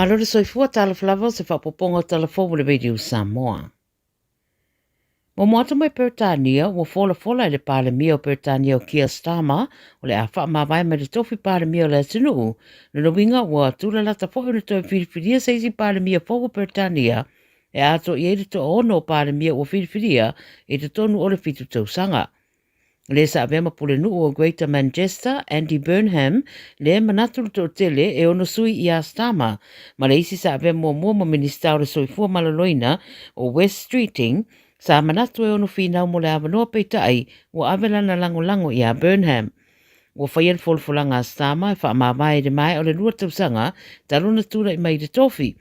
Malo le soifua, talofa lava o se faaopoopoga o tala fou o le Radio Samoa. Momo atu mai Peretania, ua folafola e le Palemia o Peretania o Keir Starmer o le a faamavae mai le tofi Palemia o le atunuu, lona uiga ua tulalata foi ona toe filifilia se isi Palemia fou o Peretania e atoa i ai le toaono o Palemia ua filifilia i totonu o le fitu tausaga. Le sa avea ma pulenuu o Greater Manchester, Andy Burnham, lea e manatu le toatele e ono sui iā Starmer, ma le isi sa avea muamua ma Minisita o le Soifua Maloloina o Wes Streeting, sa manatu e ono finau mo le avanoa peitai ua ave lana lagolago iā Burnham. Ua faia le folafolaga a Starmer e faamavae i le maea o le lua tausaga talu ona tulai mai i le tofi.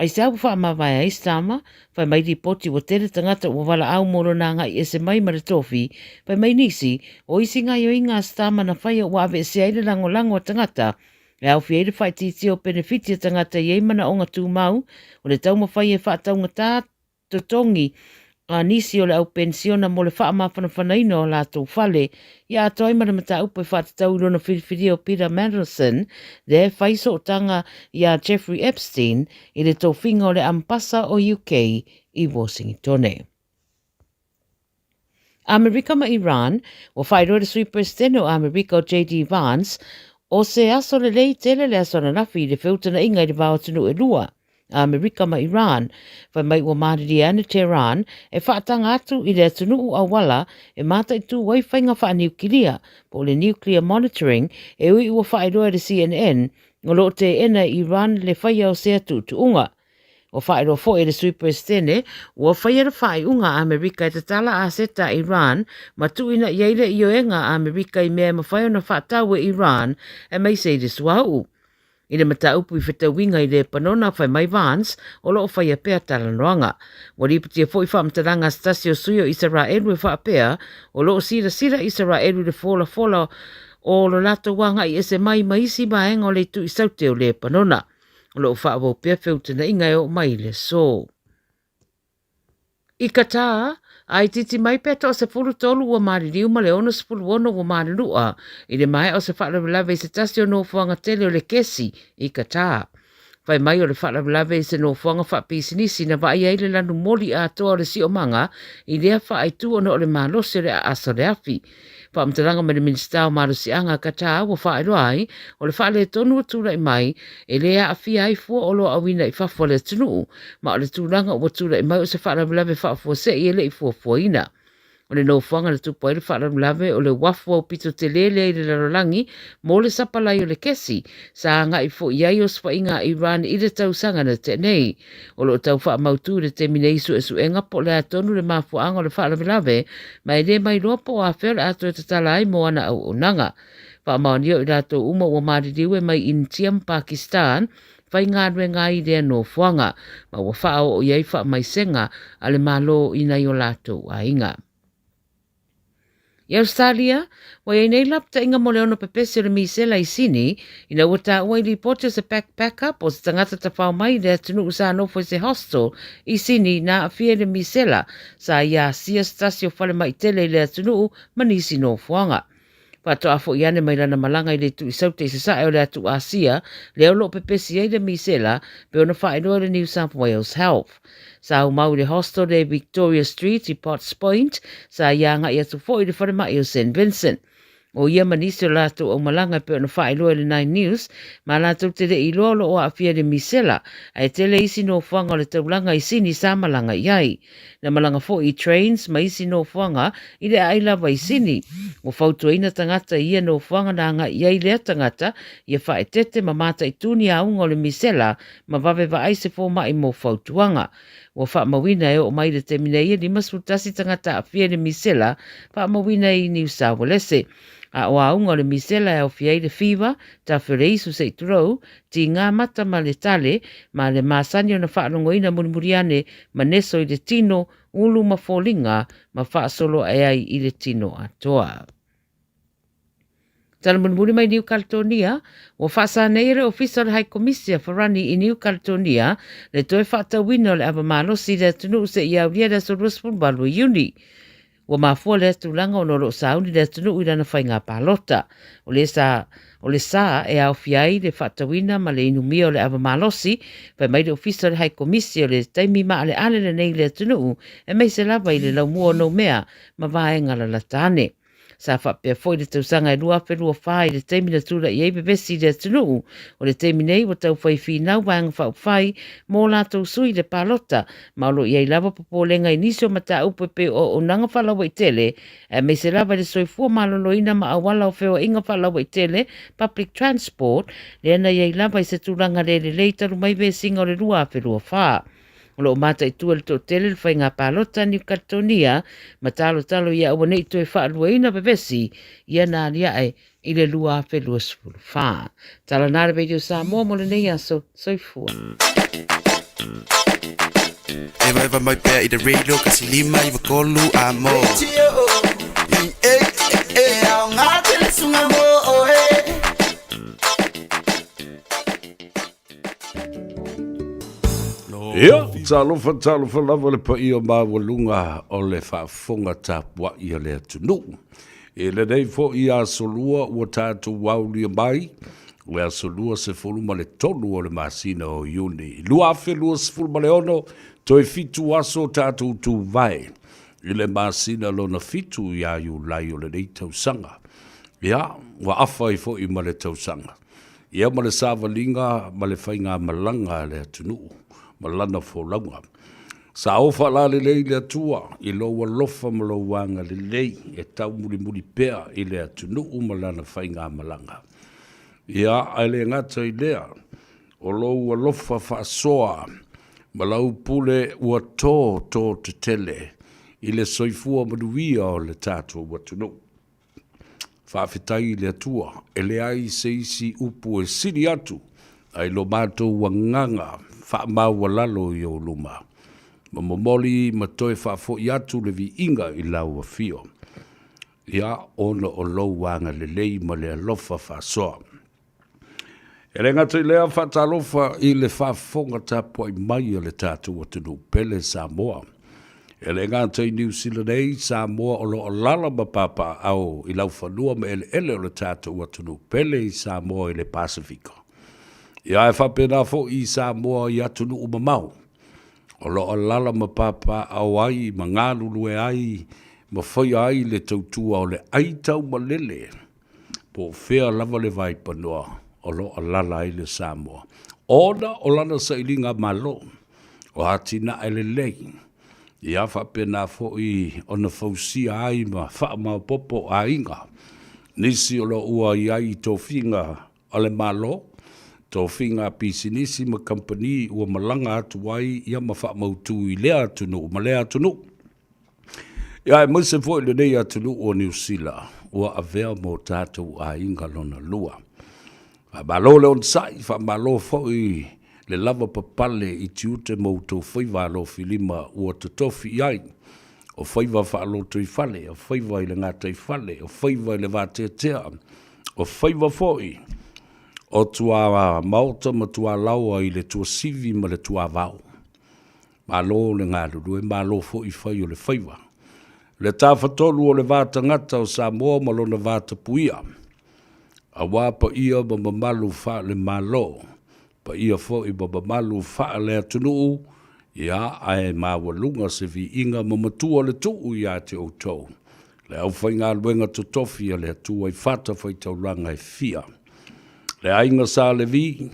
Aisea ua faamavae ai Starmer? Fai mai lipoti ua tele tagata ua valaau mo lona agai ese mai ma le tofi. Fai mai nisi, o isi gaioiga a Starmer na faia ua aveesea ai le lagolago a tagata e aofia ai le faaitiitia o penefiti a tagata e i ai manaoga tumau, o le taumafai e faataugata totogi a nisi o le au penisiona mo le faamafanafanaina o latou fale, ia atoa ai ma le mataupu e faatatau i lona filifilia o Peter Mandelson, lea e fai sootaga iā Jeffrey Epstein i le tofiga o le Ambasa o UK i Washingitone. Amerika ma Iran, ua faailoa e le Sui Peresetene o Amerika o JD Vance, o se aso lelei tele le aso ananafi i le feutanaʻiga i le va o atunuu e lua, Amerika ma Iran, fai mai ua malilie ane Tehran e faataga atu i le atunuu auala e mataitū ai faiga faaniukilia, po o le nuclear monitoring, e ui ua faailoa e le CNN o lo o teena e Iran le faia o sea tuutuuga. Ua faailoa foi e le Sui Peresetene, ua faia le faaiuga a Amerika e tatala aseta a Iran ma tuuina i ai le ioega a Amerika i mea e mafai ona faatau e Iran aemaise i le suauu. I le mataupu i fetauiga i Lepanona, fai mai Vance, o lo o faia pea talanoaga. Ua lipotia foi faamatalaga a se tasi o sui o Isaraelu e faapea, o lo o silasila Isaraelu i le folafola o lo latou agai ese mai ma isi vaega o le itu i saute o Lepanona. O lo o faaauau pea feutanaʻiga e oo mai i le aso. I Qatar, a itiiti mai pea toa-13 ua maliliu ma le 66 ua malilua i le maea o se faalavelave i se tasi o nofoaga tele o le kesi i Qatar. Fai mai o le faalavelave i se nofoaga faapisinisi na vaaia ai le lanu moli atoa o le siomaga i lea faaitu ona o le malosi o le aasa o le afi. Faamatalaga mai le Minisita o Malosiaga a Qatar ua faailoa ai, o le faaletonu ua tulai mai e le aafia ai fua oloa auina i fafo a le atunuu, ma o le tulaga ua tulai mai o se faalavelave faafuasei e le i fuafuaina. O le nofoaga na tupu ai le faalavelave o le uafu aupito tele lea i le lalolagi mo le sapalai o le kesi, sa agai foi i ai osofaiga a Iran i le tausaga na tea nei. O lo o tau faamautu i le taimi nei suesuega po o le a tonu le mafuaaga o le faalavelave, ma e le mailoa po o afea o le a toe tatala ai mo ana auaunaga. Faamaonia o i latou uma ua maliliu e mai Initia ma Pakistan faigaluega ai i lea nofoaga, ma ua faaoo i ai faamaisega a le Malo i nai o latou aiga. I Ausetalia, ua i ai nei lapataiga mo le ono pepesi o le misela i Sini, ina ua taua i lipoti o se backpacker po o se tagata tafao mai i le atunuu sa nofo i se hostel i Sini na aafia i le misela sa ia asia se tasi o falemai tele i le atunuu ma nisi nofoaga. Faatoa foi ane mai lana malaga i le itu i Saute i sasae o le atu Asia, lea o lo o pepesi ai le misela, pei ona faailoa e le New South Wales Health. Sa aumau i le hostel e Victoria Street i Potts Point, sa ia agai atu foi i le falemai o St Vincent. O ia ma nisi o latou aumalaga e pei ona faailoa e le Nine News, ma latou te le i iloa o lo o aafia i le misela, ae tele isi nofoaga o le taulaga i Sini sa malaga i ai. Na malaga foi i Trains ma isi nofoaga i le aai lava i Sini. Ua fautuaina tagata i ia nofoaga na agai i ai lea tagata ia faaeteete ma mataitū ni auga o le misela ma vave vaai se fomai mo fautuaga. Ua faamauina e oo mai i le taimi nei e 51 tagata aafia i le misela faamauina i Niu Saualese. A o auga o le misela e aofia ai le fiva, tafe o le isu se i tulou, tīngā mata ma le tale, ma le masani ona faalogoina mulimuli ane ma neso i le tino, ulu ma foliga, ma faasolo ae ai i le tino atoa. Tala mulimuli mai Niu Kaletonia, ua faasa nei e le Ofisa o le Hai Komisi a Farani i Niu Kaletonia le toe faatauina o le ava malosi i le atunuu seia aulia le aso 28 o Iuni. Ua mafua lea tulaga ona o lo o sauni le atunuu i lana faiga palota. O le sa, o le sa e aofia ai le faatauina ma le inumia o le ava malosi, fai mai le Ofisa o le Hai Komisi o le taimi maaleale lenei i le atunuu, aemaise lava i le laumua o Noumea ma vaega lalata ane. Sa faapea foi le tausaga e 2024 i le taimi na tulai ai vevesi i le atunuu. O le taimi nei ua taufai finau Vaega Faaupufai mo latou sui i le palota, ma o lo o i ai lava popolega i nisi o mataupu e pei o auaunaga faalauaitele, aemaise lava i le soifua maloloina ma auala o feoaiga faalauaitele, public transport, lea na i ai lava i se tulaga le lelei talu mai vesiga o le 2024. O lo o mataitu e le toatele le faiga palota a Niu Kaletonia ma talotalo ia aua ne i toe faaluaina vevesi ia na aliae i le 2024. Tala na le Radio Samoa mo lenei aso. Soifua. Evaeva mai pea i le radio kasi 593 a mo. E aoga tele suga mo oe. Ia, talofa, talofa lava le paia maualuga o le faafofoga tapuai a le atunuu. I lenei foi aso lua ua tatou aulia mai, le aso 23 o le masina o Iuni 2026, toe fitu aso tatou tuvae i le masina lona fitu ia Iulai o lenei tausaga. Ia, ua afa ai foi ma le tausaga. Ia ma le savaliga ma le faigamalaga a le atunuu ma lana folauga. Sa o faalalelei le Atua i lou alofa ma lou agalelei e taumulimuli pea i le atunuu ma lana faigamalaga. Ia, ae le gata i lea, o lou alofa faasoa ma lau pule ua to to tetele i le soifua manuia o le tatou atunuu. Faafetai i le Atua, e leai se isi upu e sili atu ai lo matou agaga faamaualalo i ou luma, ma momoli ma toe faafoi atu le viiga i lau afio, ia, ona o lou agalelei ma le alofa faasoa. E le gata i lea, faatalofa i le faafofoga tapuai mai a le tatou atunuu pele Samoa. E le gata i Niu Sila nei, Samoa o lo o alaala ma papaaao i laufanua ma eleele o le tatou atunuu pele i Samoa i le Pasefika. Ia ae faapena foi i Samoa i atunuu mamao o lo o alaala ma papaaao ai ma galulue ai ma faia ai le tautua o le aitaumalele po o fea lava le vaipanoa o lo o alaala ai le Samoa, ona o lana sailiga malo, o atinae lelei, ia faapena foi ona fausia ai ma faamaopoopo aiga, nisi o lo o ua i ai i tofiga a le Malo, tofiga a pisinisi ma kamupani ua malaga atu ai ia ma faamautu i lea atunuu ma lea atunuu. Ia aemaise foi lenei atunuu o Niu Sila ua avea ma o tatou aiga lona lua. Faamalo le onosai, faamalo foi le lava papale i tiute ma outou faiva alofilima ua totofi i ai, o faiva faalotoifale, o faiva i le gataifale, o faiva i le vateatea, o faiva foi o tuamaota ma tualaoa i le tuasivi ma le tuavao. Malo le galulue, malo foi fai o le faiva. Le Tafatolu o le va tagata o Samoa ma lona va tapuia, aua paia ma mamalu faale-Malo, paia foi ma mamalu faale-atunuu, ia, ae maualuga se viiga ma matua le tuu ia te outou, le aufaigaluega totofi a le Atua i fatafaitaulaga e fia. Le Aiga Sa Levi,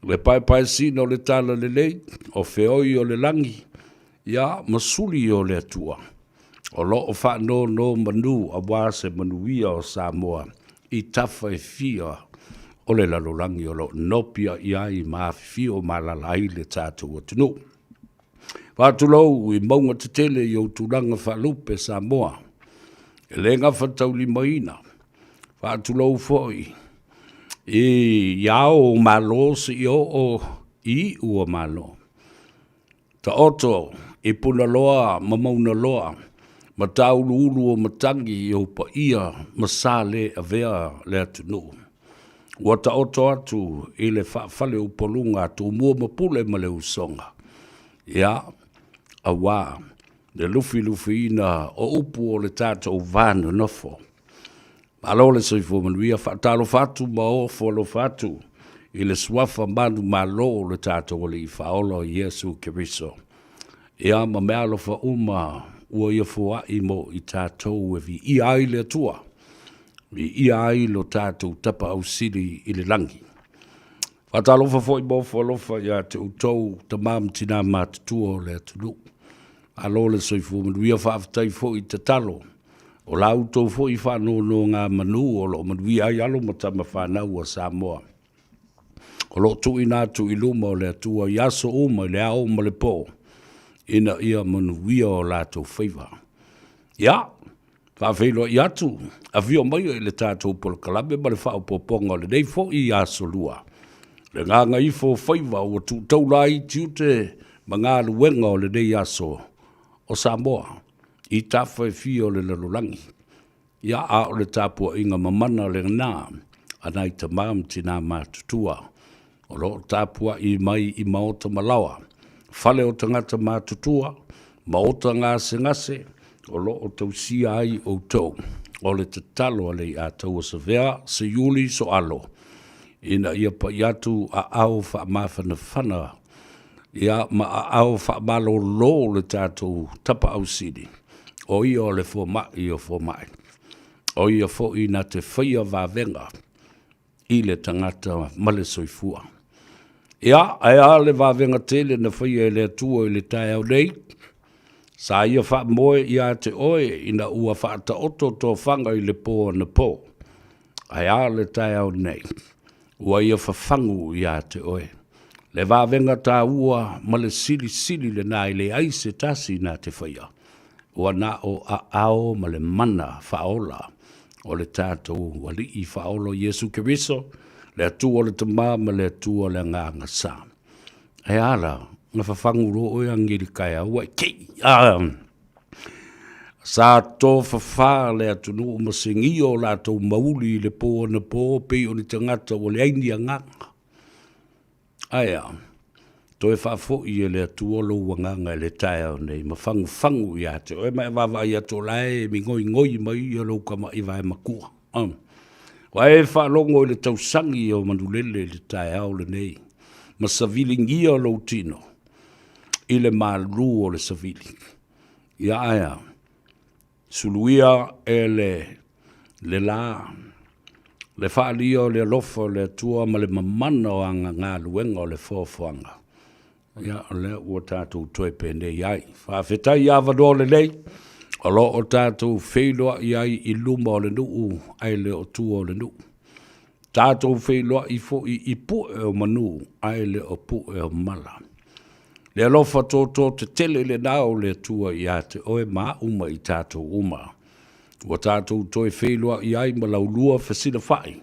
Le paepaesina o le talalelei, o feoi o le lagi, ia, ma suli o le Atua, o lo o faanonomanu aua se manuia o Samoa i tafa e fia o le lalolagi o lo o nopiai ai ma afifio ma alaala ai le tatou atunuu. Faatulou i mauga tetele i ou tulaga faalupe Samoa, e le gafataulimaina. Faatulou foi i ao o Malo seia oo i iu o Malo. Taoto i Punaloa ma Maunaloa, Matauluulu o matagi i ou paia ma sa le avea le atunuu. Ua taoto atu i le faafaleupoluga a Tumua ma Pule ma le Usoga, ia, aua. le lufilufiina o upu o le tatou va nonofo. Malo le soifua manuia, faatalofa atu ma ofo alofa atu i le suafa manumalo o le tatou Alii Faaola o Iesu Keriso. Ia ma meaalofa uma ua ia foai mo i tatou e viia ai le Atua, viia ai lo tatou Tapaau Sili i le lagi. Faatalofa foi ma ofo alofa ia te outou tama ma tina matutua o le atunuu. Malo le soifua manuia, faafetai foi tatalo o la outou foi faanonogamanu o lo o manuia ai alo ma tama fanau a Samoa. O lo o tuuina atu i luma o le Atua i aso uma i le ao ma le po, ina ia manuia o latou faiva. Ia, faafeiloai atu, afio mai i le tatou polokalame ma le faaopoopoga o lenei foi aso lua. Le gagaifo o faiva ua tuu taula ai tiute ma galuega o lenei aso o Samoa i tafa e fia o le lalolagi. Ia, a o le tapuaiga mamana lena a nai tama ma tina matutua o lo o tapuai mai i maota ma laoa, fale o tagata matutua, maota gasegase, o lo o tausia ai outou. O le tatalo a Leiataua Savea Seiuli Soalo ina ia pai atu aao faamafanafana ia ma aao faamalolo le tatou Tapaau Sili, o ia o le fomai o fomai, o ia foi na te faia vavega i le tagata ma le soifua. Ia, ae a le vavega tele na faia e le Atua i le taeao nei? Sa ia faamoe ia te oe ina ua faataoto tofaga i le po anapo. Ae a le taeao nei? Ua ia fafagu ia te oe. Le vavega taua ma le silisili lena e leai se tasi na te faia. Ua na o aao ma le mana faaola o le tatou Alii faaola o Iesu Keriso, le Atua o le Tama ma le Atua o le Agaga Sa. E a la, na fafagu loa oe ageli kaeao ua e kei. Ah, sa tofafa le atunuu ma segia o latou mauli i le po anapo pei o ni tagata ua leai ni agaga. Ae a, toe faafoi e le Atua lou agaga i le taeao nei ma fagufagu ia te oe ma e vaavaai atu o la e migoigoi mai ia lou tama'i vae matua. Ua e faalogo i le tausagi o manulele i le taeao lenei ma saviligia lou tino i le malu o le savili. Ia ae a, Suluia e le le la, le faaalia o le alofa o le Atua ma le mamana o ana galuega o le foafoaga. Ia, o lea ua tatou toe penei ai. Faafetai i avanoa lelei o lo o tatou feiloai ai i luma o le nuu ae le o tua o le nuu. Tatou feiloai foi i pue o manu ae le o pue o mala. Le alofa toto tetele lena o le Atua ia te oe ma au ma i tatou uma. Ua tatou toe feiloai ai ma laulua fesilafai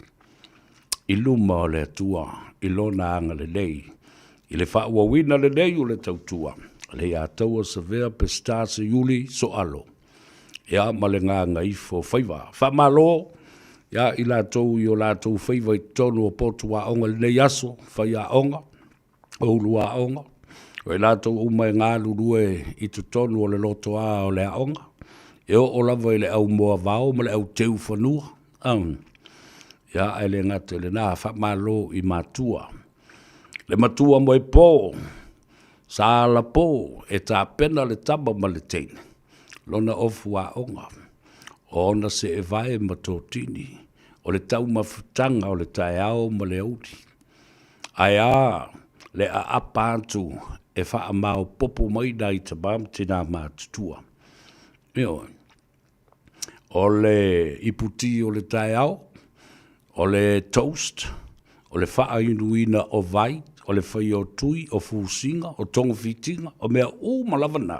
i luma o le Atua i Lona agalelei, i le faaauauina lelei o le tautua a Leiataua Savea Peseta Seiuli Soalo, ia ma le gagaifo faiva. Faamalo ia i latou i o latou faiva i totonu o potu aoga i lenei aso, faiaoga, o ulu aoga, o i latou uma e galulue i totonu o le lotoa o le aoga, e oo lava i le au moavao ma le au teu fanua. Ia, ae le gata i lena, faamalo i matua. Le matua moepo, sa lapo e tapena le tama ma le teine, lona ofu aoga, o ona seevae ma totini, o le taumafataga o le taeao ma le aoauli. Ae a le aapa atu e faamaopoopo mai nai tama ma tina matutua. Ioe. O le iputi o le taeao, o le toast, o le faainuina o vai, o le faia o tui, o fusiga, o togafitiga, o mea uma lava na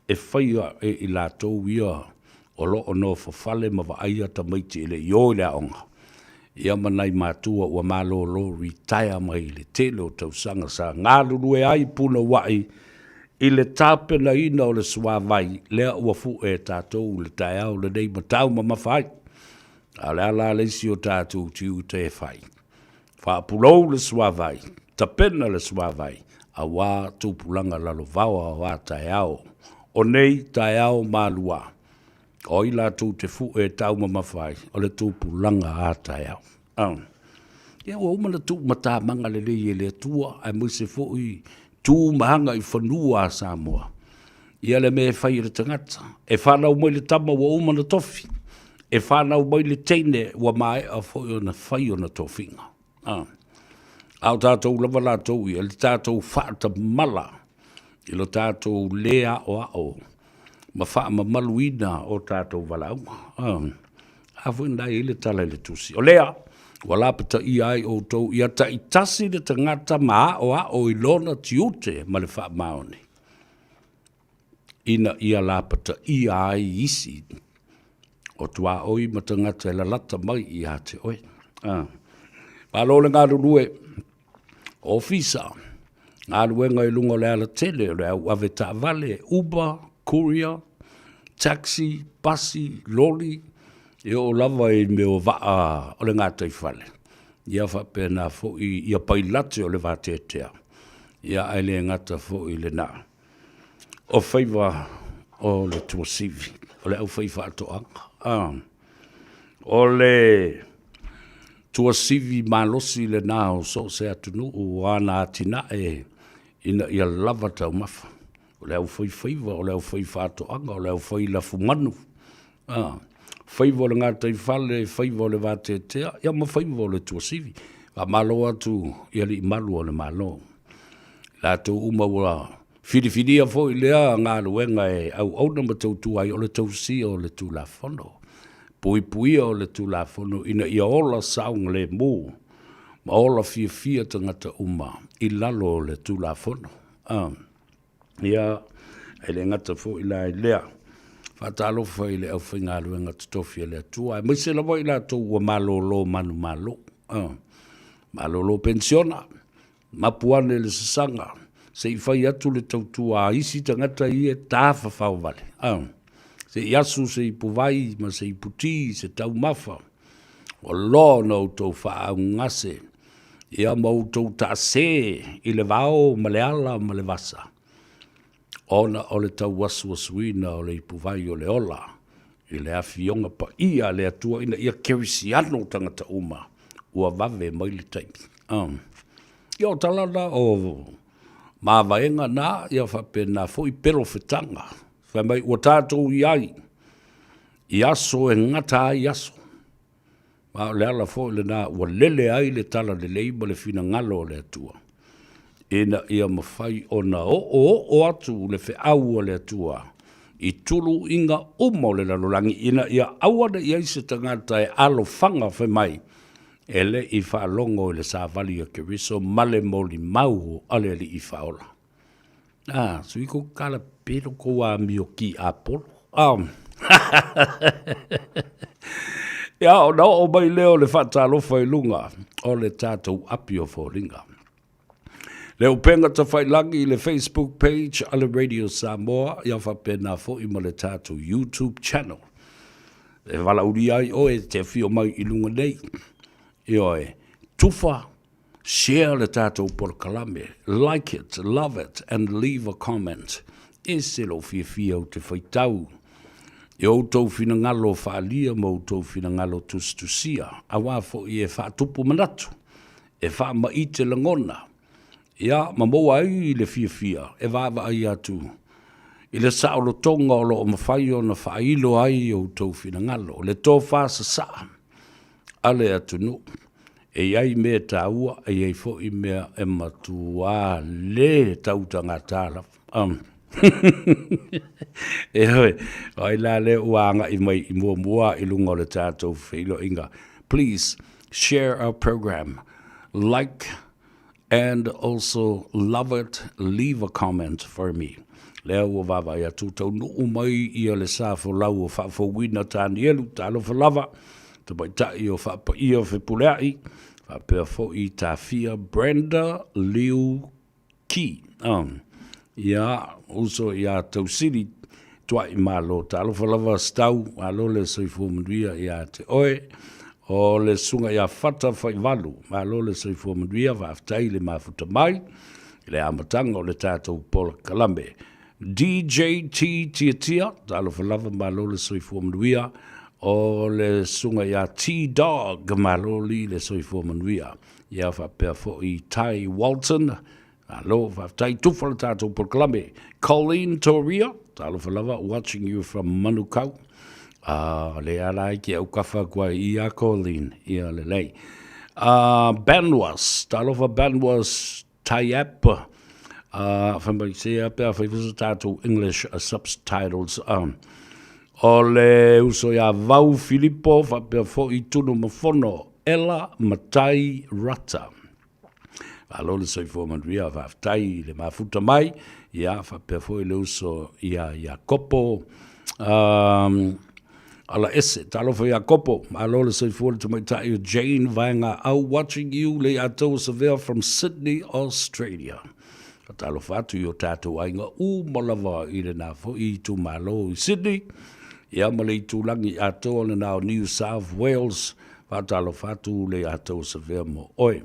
e faia e i latou ia o lo o nofofale ma vaaia tamaiti e le i o i le aoga, ia ma nai matua ua malolo retire mai i le tele o tausaga sa galulue ai punouai i le tapenaina o le suavai lea ua fue e tatou i le taeao lenei ma taumamafa ai. A o le a la le isi o tatou tiute e fai? Faapulou le suavai, tapena le suavai, aua tupulaga lalovaoa o a taeao. O nei taeao maluā, o ai latou te fue e taumamafa ai, o le tupulaga a taeao. Ia ua uma ona tuumatamaga lelei e le Atua aemaise foi tu ma aga i fanua a Samoa. Ia le mea e fai e le tagata, e fanau mai le tama ua uma ona tofi, e fanau mai le teine ua maea foi ona fai ona tofiga. A o tatou lava latou ia, le tatou faatamala i lo tatou lē aoao ma faamamaluina o tatou valaauga. A foi lena e i ai le tala i le tusi, o lea ua lapataia ai outou ia taitasi le tagata ma aoao i lona tiute ma le faamaoni, ina ia lapataia ai isi o tuaoi ma tagata e lalata mai ia te oe. Malo le galulue ofisa, galuega i luga o le alatele, o le au avetaavale, Uber, courier, taxi, pasi, loli, e oo lava i mea o vaa o le gataifale, ia faapena foi ia pailate o le vateatea, ia ae le gata foi i lena, o faiva o le tuasivi, o le aufaifaatoaga. O le tuasivi malosi lena o so o se atunuu o ana atinae ina ia lava taumafa. O le aufaifaiva, o le aufaifaatoaga, o le aufai lafumanu, faiva o le gataifale, faiva o le vateatea, ia ma faiva o le tuasivi. Faamalo atu i alii malu o le Malo, latou uma ua filifilia foi lea galuega e auauna ma tautua ai, o le tausia o le Tulafono, puipuia o le Tulafono ina ia ola saogalemu ma ola fiafia tagata uma i lalo o le Tulafono. Ia, e le gata foi la i lea, faatalofa i le aufaigaluega totofi a le Atua, aemaise lava i latou ua malolo manumalo, malolo penisiona, mapu ane i le sasaga, se i fai atu le tautua a isi tagata ia e tafafao vale, se i asu se ipuvai ma se iputi, se taumafa, ua loa ona outou faaaaogagase ia ma outou taase i le vao ma le ala ma le vasa, ona o le tauasuasuina o le ipuvai o le ola i le Afioga Paia a le Atua ina ia kerisiano tagata uma, ua vave mai le taimi. Ia o tala na o mavaega na, ia faapena foi perofetaga, fai mai ua tatou i ai i aso e gata ai aso. Ma o le ala foi lena ua lele ai le talalelei ma le finagalo o le Atua, ina ia mafai ona oooo atu le feau a le Atua i tuluiga uma o le lalolagi, ina ia aua ne i i ai se tagata e alofaga fai mai e le i faalogo i le savali a Keriso ma le molimau a le Alii Faaola. Ah, sui ko kala pelo ko amio ki Apolo. Ia, ona oo mai lea o le faatalofa i luga o le tatou api o foliga. Le upega tafailagi i le Facebook page a le Radio Samoa, ia faapena foi ma le tatou YouTube channel. E valaaulia ai oe e te afio mai i luga nei. Ioe, tufa Share le tatou polokalame, like it, love it and leave a comment. Ese lou fiafia ou te faitau i outou finagalo faaalia ma outou finagalo tusitusia, aua foi e faatupu manatu, e faamaite lagona, ia ma maua ai le fiafia e vaavaai atu i le saolotoga o lo o mafai ona faailo ai outou finagalo, le tofa sasaa a le atunuu. E i ai mea taua, e i ai foi mea e matuā le tautagata lava. Ioe, o ai la lea ua agai mai i muamua i luga o le tatou feiloaiga. Please share our program, like and also love it, leave a comment for me. Lea ua vaavaai atu, taunuu mai ia le sa folau o Faafouina Tanielu, talofa lava, tamaitai o Faapaia Fepuleai, faapea foi Tafia Brenda Liu Ki. Ia, uso ia Tausili Tuaimalo, talofa lava Stau, malo le soifua manuia ia te oe. O le susuga ia Fata Faivalu, malo le soifua manuia, faafetai le mafuta mai i le amataga o le tatou polokalame. DJT Tiatia, talofa lava, malo le soifua manuia. O le susuga ia T-Dog, malo li le soifua manuia. Ia faapea foi Ty Walton, malo, faafetai, tufa le tatou polokalame. Colleen Toria, talofa lava, watching you from Manukau. Ah, le ala ai ke au kafa kua i a Colleen, ia lelei. Banwas, talofa Banwas Taiap, fai mai se a pe a fai foi so tatou English subtitles. O le uso ia Vau Filipo faapea foi Tunu Mafono, Ella Matai Rata. Malo le soifua manuia, faafetai i le mafuta mai, ia faapea foi le uso ia Iakopo Alaese. Talofa Iakopo, malo le soifua le tamaitai o Jane Vaegaau watching you Leiataua Savea from Sydney, Australia. Faatalofa atu i o tatou aiga uma lava i lena foi itumalo i Sydney, ia ma le itulagi atoa lena o New South Wales. Faatalofa atu Leiataua Savea mo oe.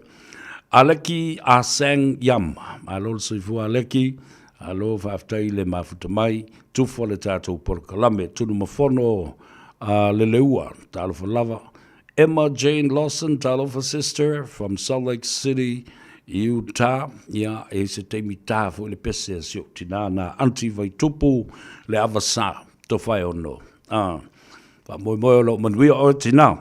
Aleki Asang Yam, malo le soifua Aleki, malo faafetai i le mafuta mai, tufa le tatou polokalame, Tunumafono a Leleua, talofa lava. Emma Jane Lawson, talofa sister from Salt Lake City, Utah. Ia, e i se taimi tā foi le pese a si ou tinā nā Aunty Vaitupu le Avasa, Tofaeono. Ah. Faamoemoe o lo o manuia oe tinā.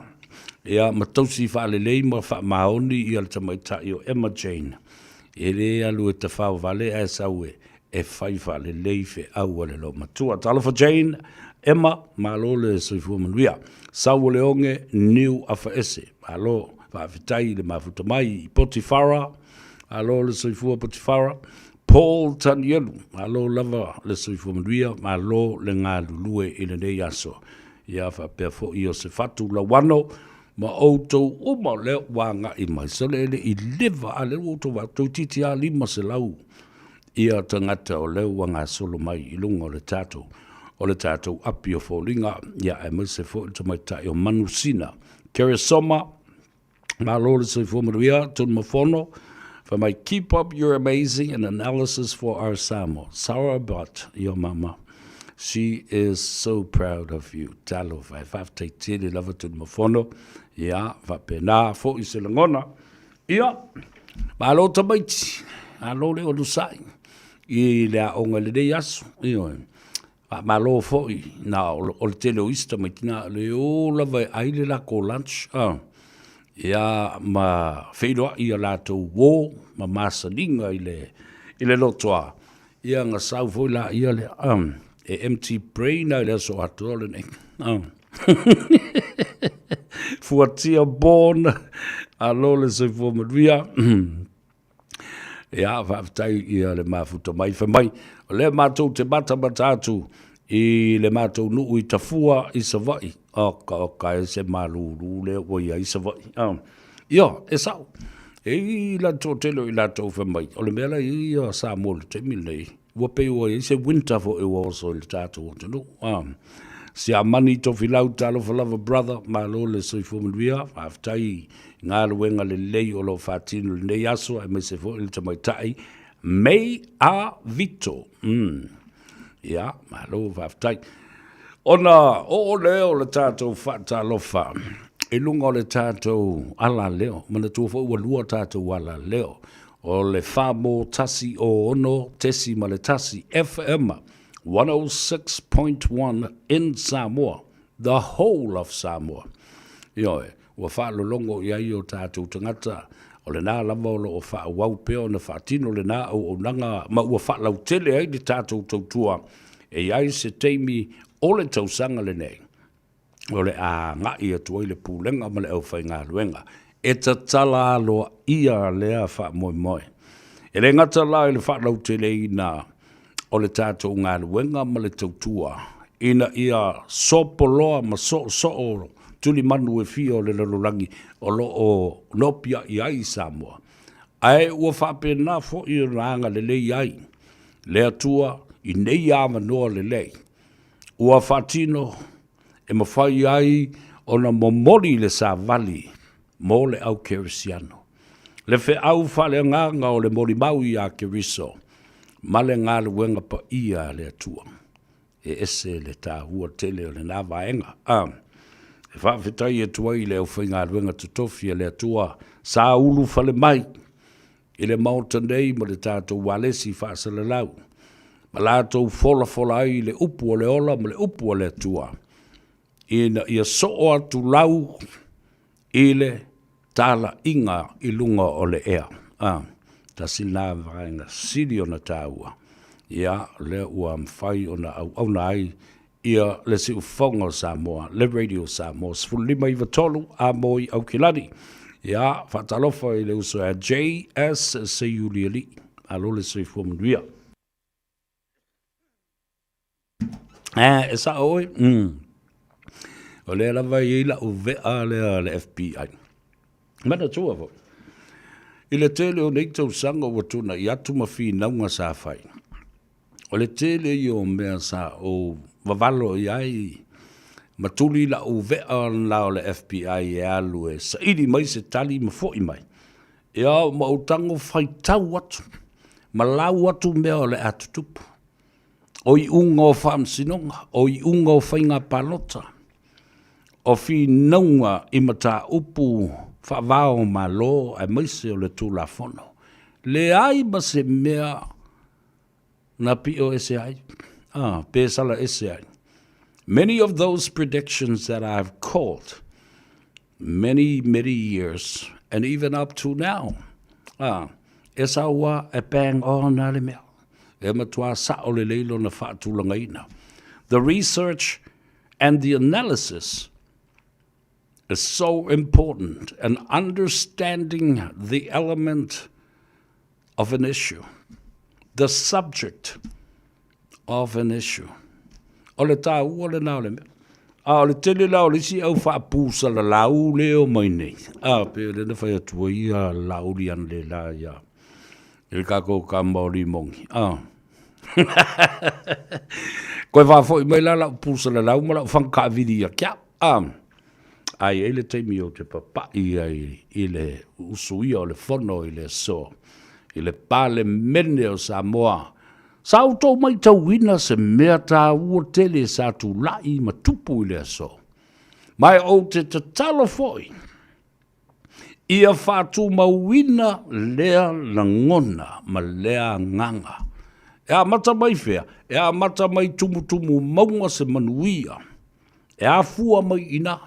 Ia, ma tausi faalelei ma faamaoni ia le tamaitai o Emma Jane. E le alu e tafao vale ae sau e e fai faalelei feau a le loomatua. Talofa Jane, Emma, malo le soifua manuia. Sau o le oge, niu afaese. Malo, faafetai i le mafuta mai i Potifara. Malo le soifua Potifara. Paul Tanielu, malo lava le soifua manuia, malo le galulue i lenei aso. Ia faapea foi Iosefatu Lauano ma outou uma o lea ua agai mai. Sole e le i leva a lea ua outou vaai, toeitiiti lava 500 ia tagata o lea ua gasolo mai i luga o le tatou o le tatou api o foliga, ia aemaise foi le tamaitai o Manusina Keresoma. Malo le soifua manuia, Tunumafono. Fai mai, keep up your amazing and analysis for our Samoa. Sarah Butt, your mama. She is so proud of you. Talofa, e faafetai tele lava Tunumafono. Ia, faapena foi se lagona. Ia, malo tamaiti, malo le onosai i le aoga i lenei aso. Ioe. Faamalo foi na o le tele o isi tamaiti na le o lava e ai le latou lunch a ia ma feiloai ia latou uo ma masaniga i le i le lotoa ia na sau foi laia lea a e empty brain lava i le aso atoa lenei a Fuatia born alo le soifua manuia. Ia, faafetai ia le mafuta mai. Fai mai, o lea matou te matamata atu i le matou nuu i Tafua i Savaii. Oka, oka, e se malūlū lea ua i ai Savaii. Ah. Ia, e sao. E i la toatele o i latou fai mai, o le mea la i ai ia Samoa i le taimi lenei, Ua pei ua i ai se winter foi ua oso i le tatou atunuu. Ah. Siamani Tofilau, talofa lava brother, malo le soifua manuia, faafetai i galuega lelei o lo o faatino i lenei aso aemaise foi le tamaitai May A Vito. Ia, malo faafetai. Ona oo lea o le tatou faatalofa i luga o le tatou alaleo, manatua foi ua lua tatou alaleo. O le 4.106.1 FM, 106.1 in Samoa, the whole of Samoa. Ioe, ua faalologo i ai o tatou tagata, o lena lava o lo o faaauau pea ona faatino lena auaunaga ma ua faalautele ai le tatou tautua e i ai se taimi o le tausaga lenei. o le a agai atu ai le Pulega ma le aufaigaluega e tatala aloaia lea faamoemoe. E le gata la i le faalauteleina o le tatou galuega ma le tautua ina ia sopoloa ma soosoo tulimanu e fia o le lalolagi o lo o nopiai ai Samoa, ae ua faapena foi ona agalelei ai le Atua i nei avanoa lelei ua faatino e mafai ai ona momoli le savali mo le au kerisiano, le feau faaleagaga o le molimau iā Keriso. ma le galuega paia a le Atua. E ese le taua tele o lena vaega. A, e faafetai atu ai i le aufaigaluega totofi a le Atua sa ulufale mai i le Maota nei ma le tatou ualesi faasalalau, ma latou folafola ai le upu o le ola ma le upu a le Atua, ina ia soo atu lau i le talaiga i luga o le ea. A, tasi lena vaega sili ona taua, ia, o lea ua mafai ona auauna ai ia le siufofoga o Samoa, le Radio Samoa 15 93 a Moi Aukilani. Ia, faatalofa i le uso ia JS Seiulialii. Malo le soifua manuia. Eh, e sao oe. O lea lava e i ai lau vea lea a le FBI. Manatua foi, i le tele o nei tausaga ua tuanai atu ma finauga sa fai, o le tele ia o mea sa ou vavalo i ai ma tuli lau vea la o le FBI e alu e saili mai se tali ma foi mai. Ia, ma ou tago faitau atu ma lau atu mea o le a tutupu. O iuga o faamasinoga, o iuga o faiga palota, o finauga i mataupu faava o Malo aemaise o le Tulafono. Leai ma se mea na pio ese ai, ah, pe sala ese ai. Many of those predictions that I've called many, many years, and even up to now, ah, e saua e bang on a le mea. E matua sao lelei lona faatulagaina. The research and the analysis is so important and understanding the element of an issue, the subject of an issue. O le tāua lena o le mea. A o le tele la o le isi au faapusalalau le o mai nei. A pe o lena fai atu ai ia Laauli analeila ia i le kākou kama o Limogi. A. Koe faafoi mai la lau pusalalau ma lau fanga kaawili ia kia. A. A i ai le taimi ou te papai ai i le usuia o le fono i le aso, i le Palemene o Samoa, sa outou matauina se mea taua tele sa tulai ma tupu i le aso. Ma e ou te tatalo foi, ia faatumauina lea lagona ma lea agaga. E amata mai fea? E amata mai tumutumu mauga se manuia e afua mai i ina.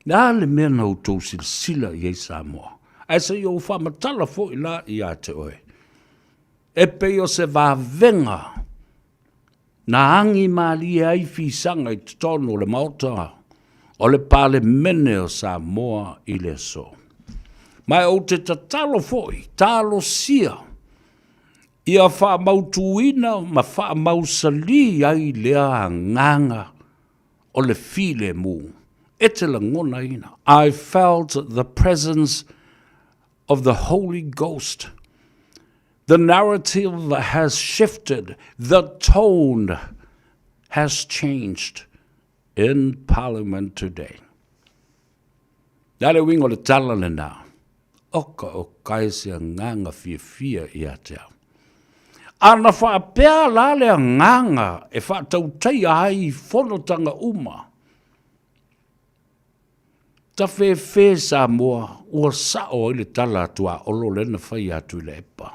Le a le mea na outou silasila i ai Samoa? Ae se i ou faamatala foi la ia te oe. E pei o se vavega na agi malie ai fisaga i totonu o le Maota o le Palemene o Samoa i le aso. Ma e ou te tatalo foi, talosia ia faamautuina ma faamausalī ai lea agaga o le filemu e te lagonaina. I felt the presence of the Holy Ghost. The narrative has shifted, the tone has changed in Parliament today. Le a le uiga o le tala lena? Oka o kae se agaga fiafia ia te au. Ana faapea la le agaga e faatautaia ai i fonotaga uma, Tafefe Samoa, ua sao ai le tala a Tuaolo lea na fai ia Tuilaepa.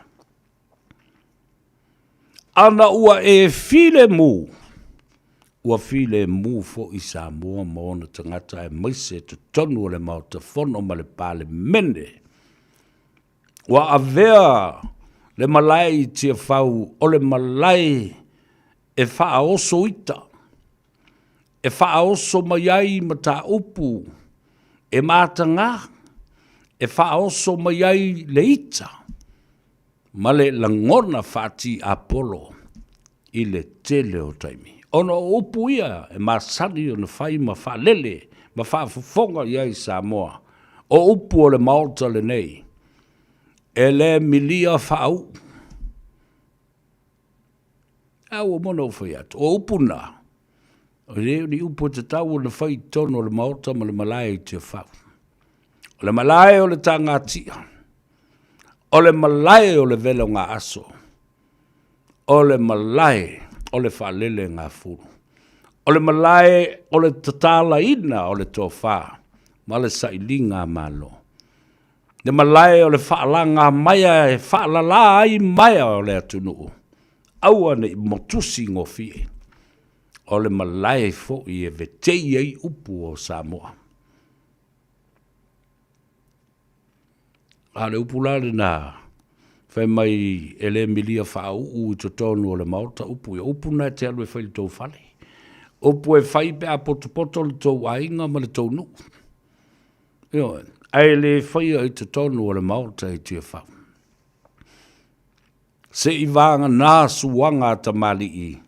Ana ua e filemu, ua filemu foi Samoa ma ona tagata aemaise totonu o le Maota Fono ma le Palemene. Ua avea le malae i Tiafau o le malae e faaoso ita, e faaoso mai ai mataupu e mataga, e faaoso mai ai le ita ma le lagona faatiapolo i le tele o taimi. Ona o upu ia e masani ona fai ma faalele ma faafofoga i ai Samoa, o upu o le Maota lenei, e le milia faauu. A ua uma ona ou fai atu, o upu na, e le o ni upu e tatau ona fai i totonu o le Maota ma le malae i Tiafau. O le malae o le tagatia, o le malae o le vela o gaaso. O le malae o le faalelegafulu. O le malae o le tatalaina o le tofa ma le sailiga malo. Le malae o le faalagamaea e faalala ai maea o le atunuu, aua ne i motusi gofie. O le malae foi e vetei ai upu o Samoa. A o le upu la lena, fai mai e le milia faauu i totonu o le Maota upu ia. O upu na e te alu e fai i le tou fale. Upu e fai pe a potopoto le tou aiga ma le tou nuu. Ioe, ae le faia i totonu o le Maota i Tiafau. Seivagana suaga a tamalii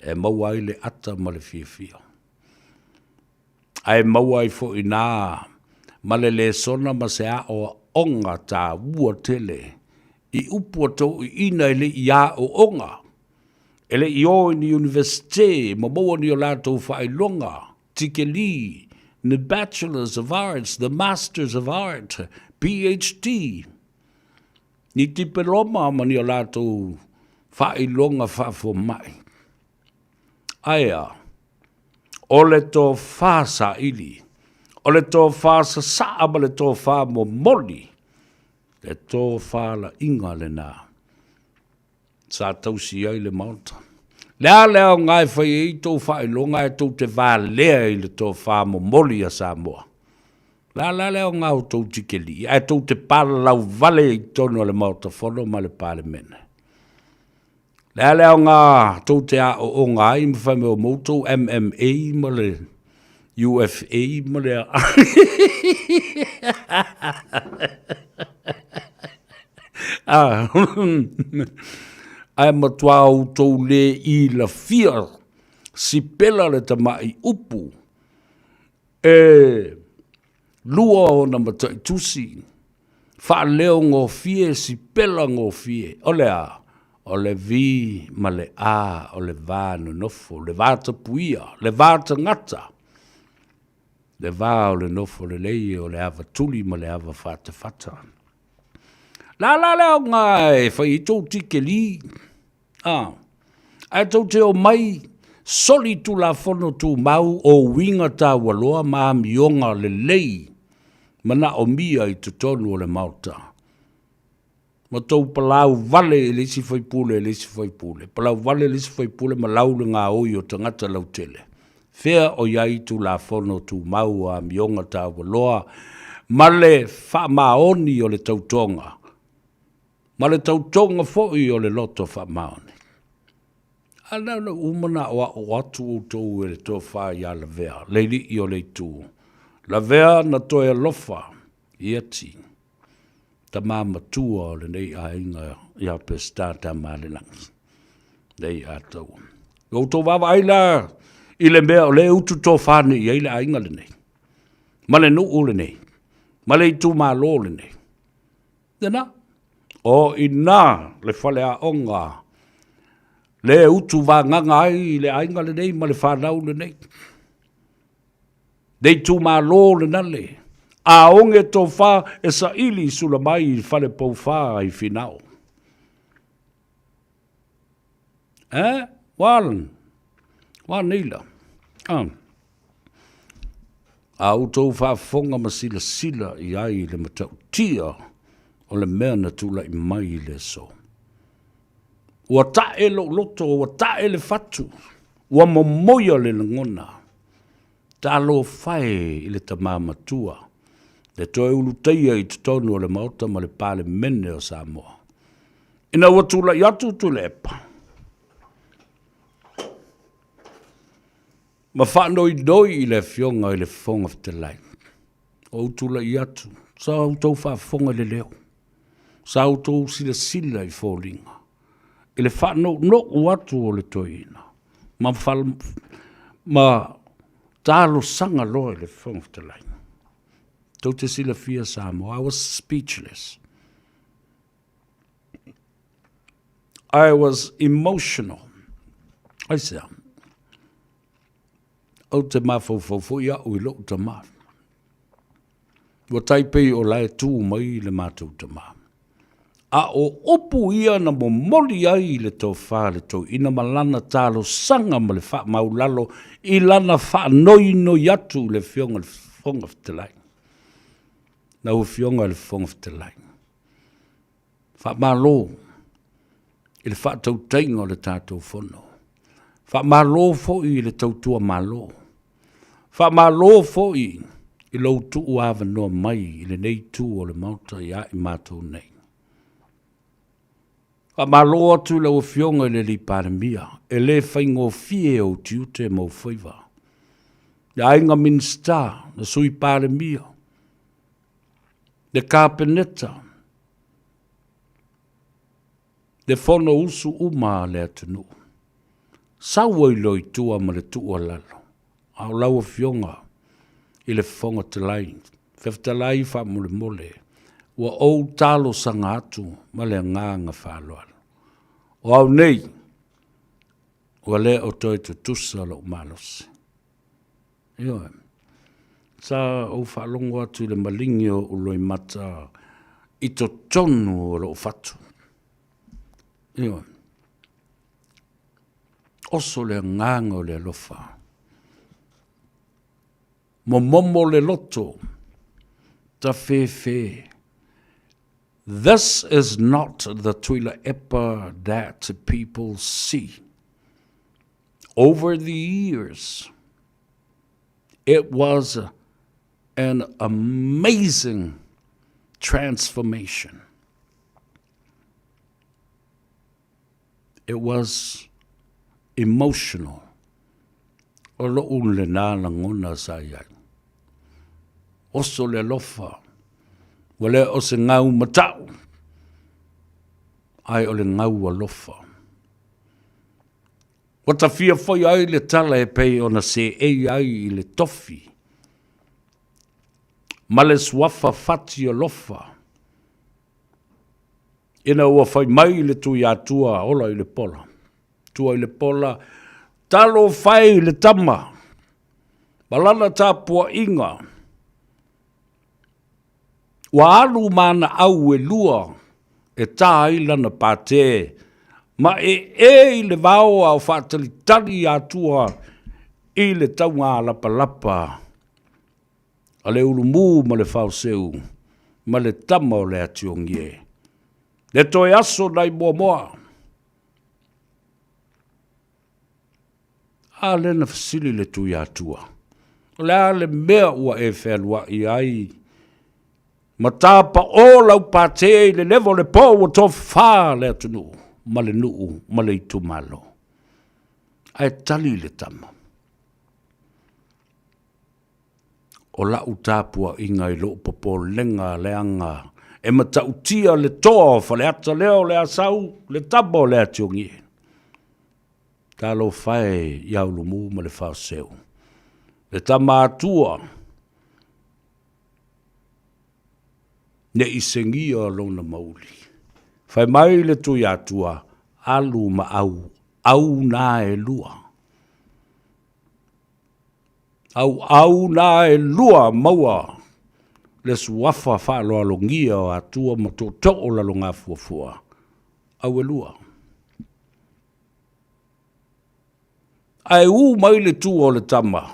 e maua ai le ata ma le fiafia. Ae maua ai foi i ina ma le lesona ma se aoaoga taua tele i upu a toeaiina e le i aooga, e le i o i ni Iunivesite ma maua ni o latou faailoga, tikeli, ni Bachelors of Arts, the Masters of Art, PHD, ni tipeloma ma ni o latou faailoga faafomai. Ae a? O le tofa saili, o le tofa sasaa ma le tofa momoli, le tofalaiga lena sa tausi ai le Maota. Le a le aoga e fai ai tou faailoga ae tou te valea i le tofa momoli a Samoa? Le a la le aoga o tou tikelii ae tou te palalau vale i totonu o le Maota Fono ma le Palemene? Le a le aoga tou te aooga ai ma fai mai ua maua tou MMA ma le UFA ma le ae matua outou le ilafia sipela le tamai upu E lua ona mataitusi, faaleogofie sipela gofie, o le a? O le V ma le A o le va nonofo, le va tapuia, le va tagata, le va o le nofo lelei o le ava tuli ma le ava fatafata. Le a la le aoga e fai ai tou tikeli? A, ae tou te omai soli Tulafono Tumau o uiga taualoa ma amioga lelei manaomia i totonu o le Maota, ma tou palau vale i le isi faipule i le isi faipule, palau vale le isi faipule ma lau le gaoi o tagata lautele. Fea o i ai Tulafono Tumau o amioga taualoa ma le faamaoni o le tautoga ma le tautoga foi o le loto faamaoni. A na ona uma ona aoao atu outou e le tofa ia Lavea, le alii o le itu. Lavea na toe alofa Ieti, tama matua o lenei aiga ia Peseta Tamaalelagi, nei Ataua. Ua outou vaavaai la i le mea o lea e utu tofa nei i ai le aiga lenei, ma le nuu lenei, ma le itumalo lenei. Lena. O i ina le faleaoga le utu vagaga ai le aiga lenei ma le fanau lenei. Le itumalo lena le aoge tofa e saili sula mai i fale poufa i Finao. Eh? Ua, ua nei la. Ah. A outou faafofoga ma silasila i ai i le matautia o le mea na tulai mai i le aso. Ua tae lou loto, ua tae le fatu, ua momoia le lagona. Talofa e i le tama matua, le toe ulutaia i totonu o le Maota ma le Palemene o Samoa. Ina ua tulai atu Tuilaepa, ma faanoinoi i le Afioga i le Fofoga Fetalai, ua ou tulai atu, sa outou faafofoga i le leo, sa outou silasila i foliga, i le faanounou atu o le toeaina, ma, ma talosaga loa i le Fofoga Fetalai. Tou te silafia Samoa, I was speechless. I was emotional. Aisea? Ou te mafaufau foi au i lou tama. Ua tai pei o la e tu mai le matou tama. A o upu ia na momoli ai i le tofa a le toeaina ma lana talosaga ma le faamaulalo i lana faanoinoi atu i le Afioga i le Fofoga Fetalai. Lau Afioga i le Fofoga Fetalai, faamalo i le faatautaiga o le tatou Fono. Faamalo foi i le tautua Malo. Faamalo foi i lou tuuavanoa mai i lenei itu o le Maota ia i matou nei. Faamalo atu i lau Afioga i le Palemia, e le faigofie ou tiute ma ou faiva. Le aiga Minisita, le Sui Palemia, le Kapeneta, le Fonousu uma a le atunuu. Sau ai loa i tua ma le tuualalo, a o lau Afioga i le Fofoga Fetalai, Fetalai faamolemole, ua ou talosaga atu ma le agaga faaaloalo. O au nei, ua le o toe tutusa lou malosi. Ioe. Sa ou faalogo atu i le maligi o ou loimata i totonu o lou fatu. Ioe. Oso le agaga o le alofa. Momomo le loto, tafefe. This is not the Tuilaepa that people see. Over the years, it was an amazing transformation. It was emotional. O lo'u lena lagona sa i ai. Oso le alofa, ua le o se gau mata'u, ae o le gau alofa. Ua tafia foi ai le tala e pei ona seei ai i le tofi ma le suafa fati alofa ina ua fai mai le Tuiatua ola i le pola. Tua i le pola, talofa e i le tama ma lana tapuaiga. Ua alu ma ana au e lua e ta ai lana pate ma ee i le vao a o faatalitali Atua i le taugalapalapa a le ulumu ma le faoseu ma le tama o le Atiogie. Le toe aso nai Moamoa. A lea na fesili le Tuiatua, O le a le mea ua e fealuai ai ma tapaʻo lau pate i le leva o le po ua tofafa le atunuu ma le nuu ma le itumalo? Ae tali le tama, O lau tapuaiga i lou popolega leaga e matautia le toa o Faleata lea o le a sau le tama o le Atiogie. Talofa e ia Ulumu ma le Faoseu, le tama Atua ne i segia lona mauli. Fai mai le Tuiatua, alu ma au, au na e lua. Auau na e lua maua le suafa faaaloalogia o Atua ma tootoo o Lalogafuafua, au e lua. Ae u mai le tua o le tama,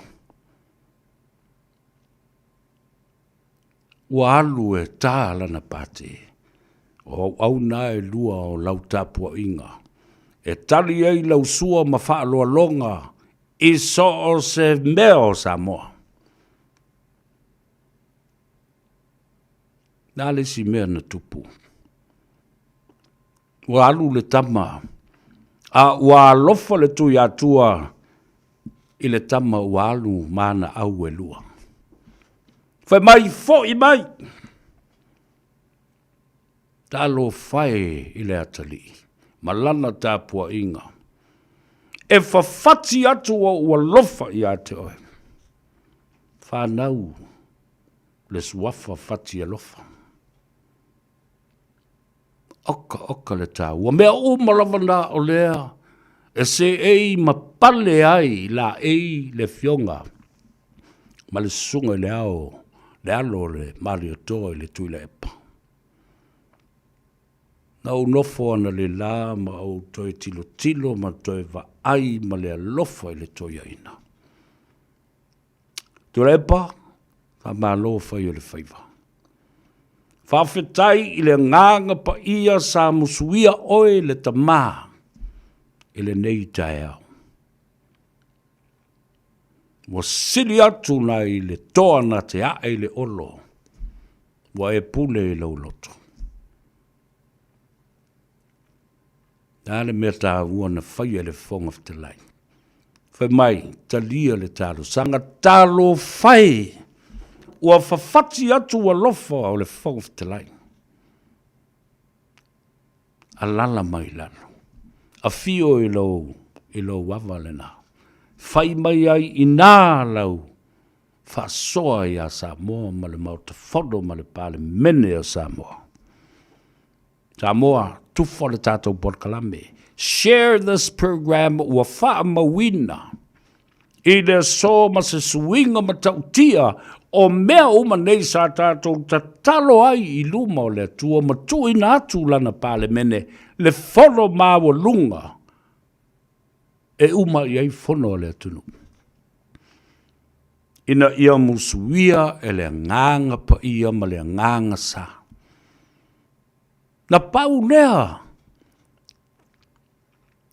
ua alu e ta lana pate. O auauna e lua o lau tapuaiga, e tali ai lau sua ma faaaloaloga i so o se mea o Samoa. Le a le isi mea na tupu? Ua alu le tama, a ua alofa le Tuiatua i le tama ua alu ma ana au e lua. Fai mai, foi mai! Talofa e i le atalii ma lana tapuaiga, e fafati atu ou alofa ia te oe. Fanau le suafa fati alofa. Oka oka le taua. Mea uma lava na o lea e seei ma pale ai laei le afioga ma le susuga i le ao, le alo o le Malietoa i le Tuilaepa. Na ou nofo analeila ma ou toe tilotilo ma toe vaai ma le alofa i le toeaina. Tuilaepa, faamalo fai o le faiva. Faafetai i le Agaga Paia sa musuia oe le Tama i lenei taeao. Ua sili atu nai le toa na te ae i le olo, ua e pule i lou loto. Le a le mea taua na faia e le Fofoga Fetalai? Fai mai, talia le talosaga, talofa e, ua fafati atu alofa o le Fofoga Fetalai. Alala mai lalo, afio i lou, i lou ava lena. Fai mai ai i ina lau faasoa ia Samoa ma le Maota Fono ma le Palemene o Samoa. Samoa, tufa le tatou polokalame. Share this program ua faamauina i le aso ma se suiga matautia o mea uma nei sa tatou tatalo ai i luma o le Atua ma tuuina atu lana Palemene le fono maualuga e uma i ai fono a le atunuu ina ia musuia e le Agaga Paia ma le Agaga Sa. Na pau lea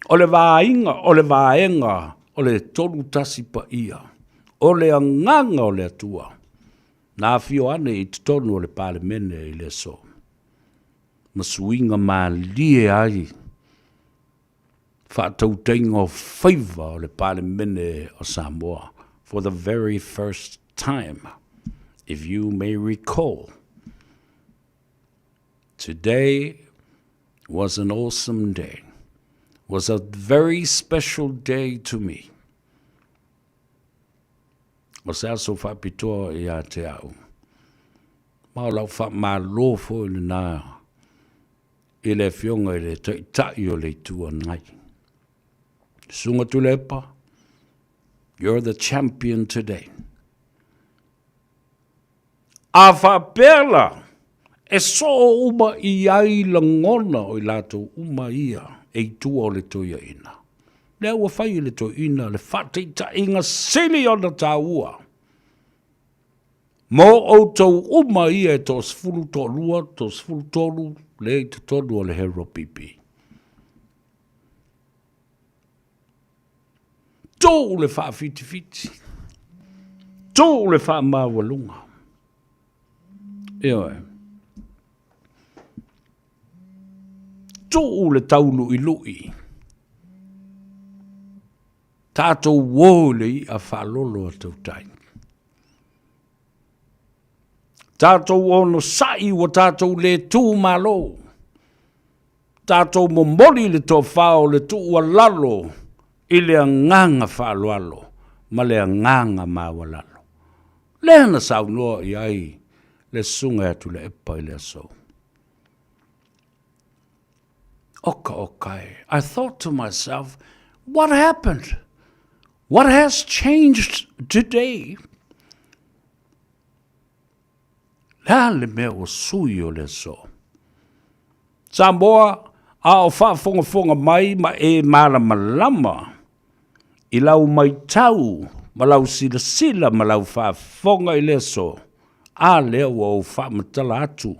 o le vaaiga, o le vaega o le 31 paia, o le Agaga o le Atua, na afio ane i totonu o le Palemene i le aso, ma suiga malie ai faatautaiga o faiva o le Palemene o Samoa for the very first time, if you may recall. Today was an awesome day, was a very special day to me. O se aso faapitoa ia te au. Ma o lau faamalo foi lena i le Afioga i le Taitai o le Itu Agai. Susuga Tuilaepa, you're the champion today. A faapea la, e soo uma i ai lagona o i latou uma ia e i tua o le toeaina. Lea ua fai e le toeaina le faataitaiga sili ona taua mo outou uma ia e toasefulu toalua, toasefulu tolu lea i totonu o le HRPP. Tuu le faafitifiti, tuu le faamaualuga. Ioe. Tuu le tauluʻiluʻi. Tatou o i le iʻa faalolo a tautai. Tatou onosai ua tatou le tu malo. Tatou momoli le tofa o le tuualalo i le agaga faaaloalo ma le agaga maualalo. Lea na saunoa i ai le Susuga ia Tuilaepa i le aso. Oka oka e. I thought to myself, what happened? What has changed today? Le a le mea ua sui o le aso? Samoa, a o faafogafoga mai ma e malamalama i lau maitau ma lau silasila ma lau faafofoga i le aso, a lea ua ou faamatala atu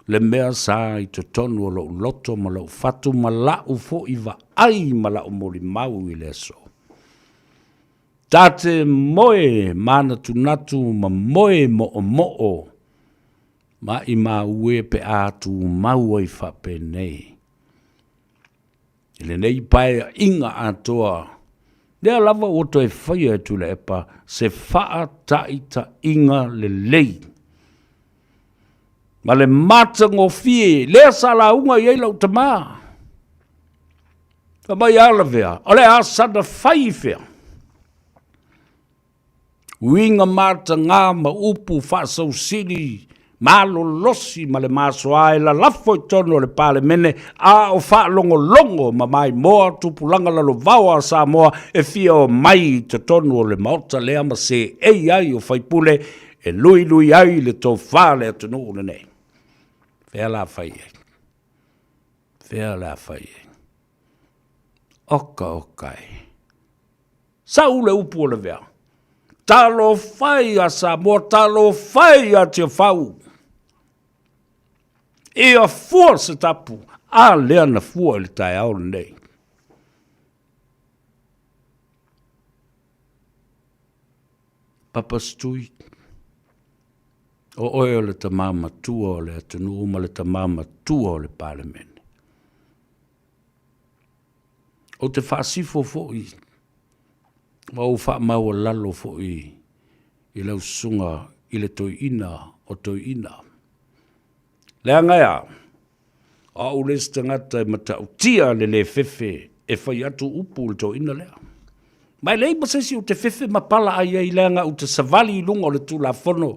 le mea sa i totonu o lou loto ma lou fatu ma la'u foi vaai ma la'u molimau i le aso. Ta te moe manatunatu ma moe moomoo maimau e pe a tumau ai faapenei. I lenei paeaiga atoa, lea lava ua toe faia e Tuilaepa se faataitaiga lelei ma le matagofie lea sa lauga i ai lau tama. Fai mai a lavea, o le a sana fai i fea? Uiga matagā ma upu faasausili malolosi ma le masoa e lalafo i totonu o le Palemene a o faalogologo ma maimoa tupulaga lalovaoa a Samoa e fia omai i totonu o le Maota lea ma seei ai o faipule e luilui ai le tofa a le atunuu lenei. Fea la fai ai? Fea o le a fai ai? Oka oka e. Sau le upu o le vea. Talofa e ia Samoa, talofa e ia Tiafau. Ia fua se tapu, a lea na fua i le taeao lenei. Papa Stui, o oe o le tama matua o le atunuu ma le tama matua o le Palemene. Ou te faasifo foi ma ou faamaualalo foi i lau susuga i le toeaina o toeaina. Leaga e a? O au le isi tagata e matautia le le fefe e fai atu upu i le toeaina lea. Ma e leai ma se isi ou te fefe ma pala ai ai leaga ou te savali i luga o le Tulafono.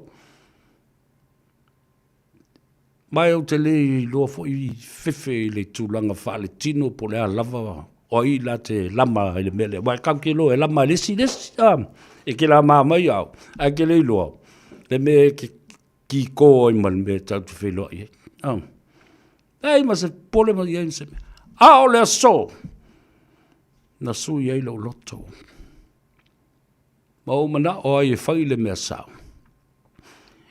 Ma ou te le iloa foi fefe i le tulaga faaletino po o le a lava o ai la te lama i le mea lea. Aua e tatou te iloa e lama e le isi le isi, a, e te lama mai au, ae e te le iloa le mea e te kiko ai ma le mea tatou te feiloai ai. A, leai ma se popole ma i ai ma se mea. A o le aso na sui ai lou loto ma ou manao ai e fai le mea sao.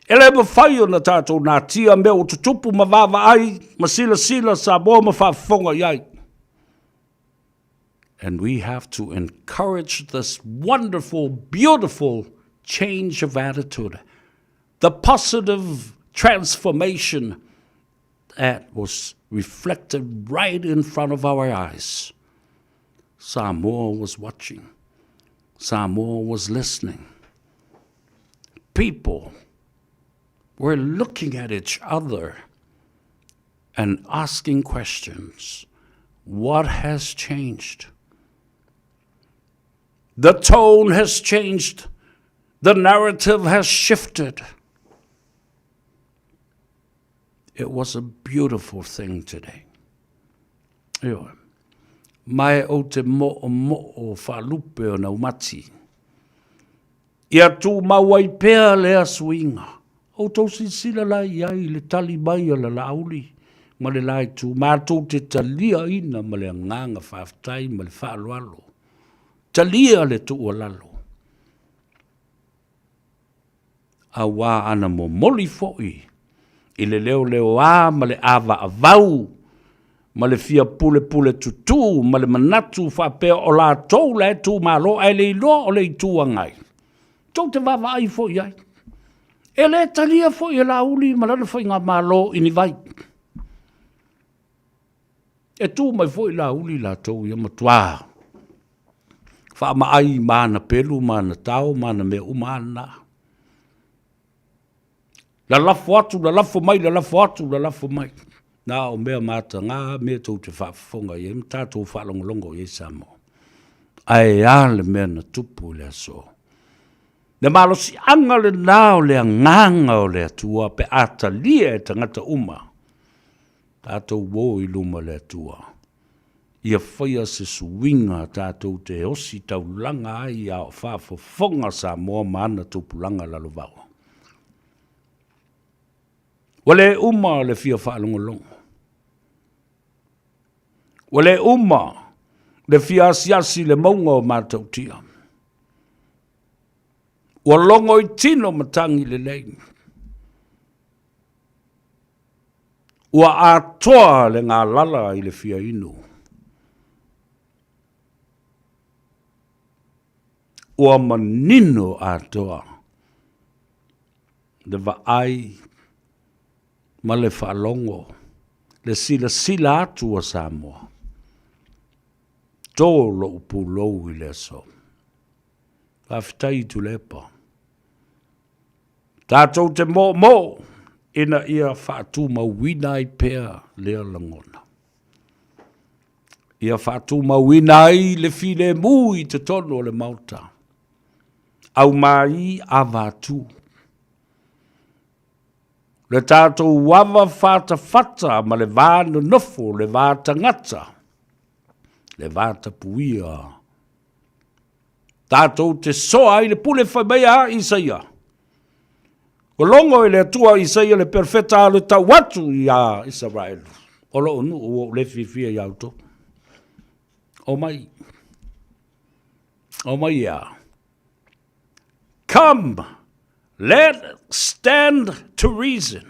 E le mafai ona tatou natia mea ua tutupu ma vaavaai ma silasila Samoa ma faafofoga i ai. And we have to encourage this wonderful, beautiful change of attitude, the positive transformation that was reflected right in front of our eyes. Samoa was watching. Samoa was listening. People were looking at each other and asking questions. What has changed? The tone has changed. The narrative has shifted. It was a beautiful thing today. Ioe. Mae ou te moʻomoʻo faalupe o Naumati. Ia tumau ai pea lea suiga. Outou silasila la i ai i le tali mai a le Laauli ma le la itu, matou te taliaina ma le agaga faafetai ma le faaaloalo. Talia le tuualalo. Auā ana momoli foi i le leoleoā ma le ʻāvaʻavau ma le fia pulepule tutū ma le manatu faapea o latou la e tumalo ae le iloa o le Itu Agai. Tou te vaavaai foi i ai. E le talia foi e Laauli ma lana faigamalo i ni vai. E tu mai foi Laauli latou ia matuā faamaai ma ana pelu ma ana tao ma ana mea uma lava na. Lalafo atu, lalafo mai, lalafo atu, lalafo mai. Na o mea mataga mea tou te faafofoga i ai ma tatou faalogologo i ai Samoa. Ae a le mea na tupu i le aso? Le malosiaga lena o le agaga o le Atua pe a talia e tagata uma. Tatou o i luma o le Atua. Ia faia se suiga tatou te ositaulaga ai a o faafofoga Samoa ma ana tupulaga lalovaoa. Ua le uma le fia faalogologo. Ua le uma le fia asiasi i le mauga o Matautia. Ua logo i tino matagi lelei. Ua atoa le galala i le fia inu. Ua manino atoa le vaai ma le faalogo, le silasila atu a Samoa. To lou pulou i le aso. Faafetai Tuilaepa. Tatou te moomoo ina ia faatumauina ai pea lea lagona. Ia faatumauina ai le filemu i totonu o le Maota. Aumai avatu. Le tatou ava fatafata ma le va nonofo, le va tagata, le va tapuia Tatou te soa ai le pule fai mai a Isaia. Ua logo e le Atua Isaia le perofeta alu e tau atu iā Isaraelu. O lou nuu ua ou le fiafia iā outou. Omai. Omai ia. Come, let stand to reason.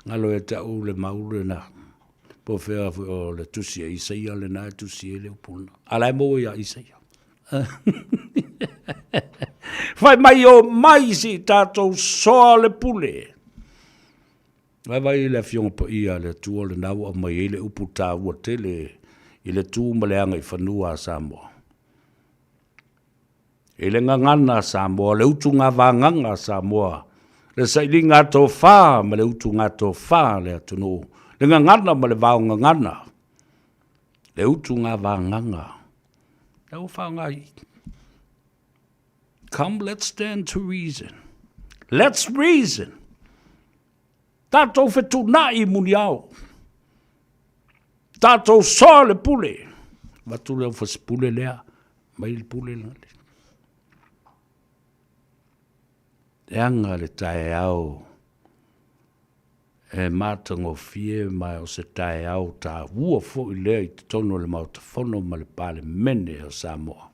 Galo ia te au le mau lena. Po fea foi o le tusi a Isaia lena e tusi ai le upu lena. A la e maua ia Isaia. Fai mai o mai si tatou soa le pule. Vaivai le Afioga Paia a le Atua lena ua aumai ai le upu taua tele i le tu ma le agaifanua a Samoa. I le gagana a Samoa, le utuga vagaga a Samoa, le sailiga tofa ma le utuga tofa a le atunuu, le gagana ma le vaogagana, le utuga vagaga. Lea ua faaaoga i i. Come, let's stand to reason. Let's reason. Tatou fetuunai i muniao. Tatou soa le pule. Avatu le aufasipule lea, mai le pule lea. Leaga le taeao e matagofie ma o se taeao taua foi lea i totonu o le Maota Fono ma le Palemene o Samoa.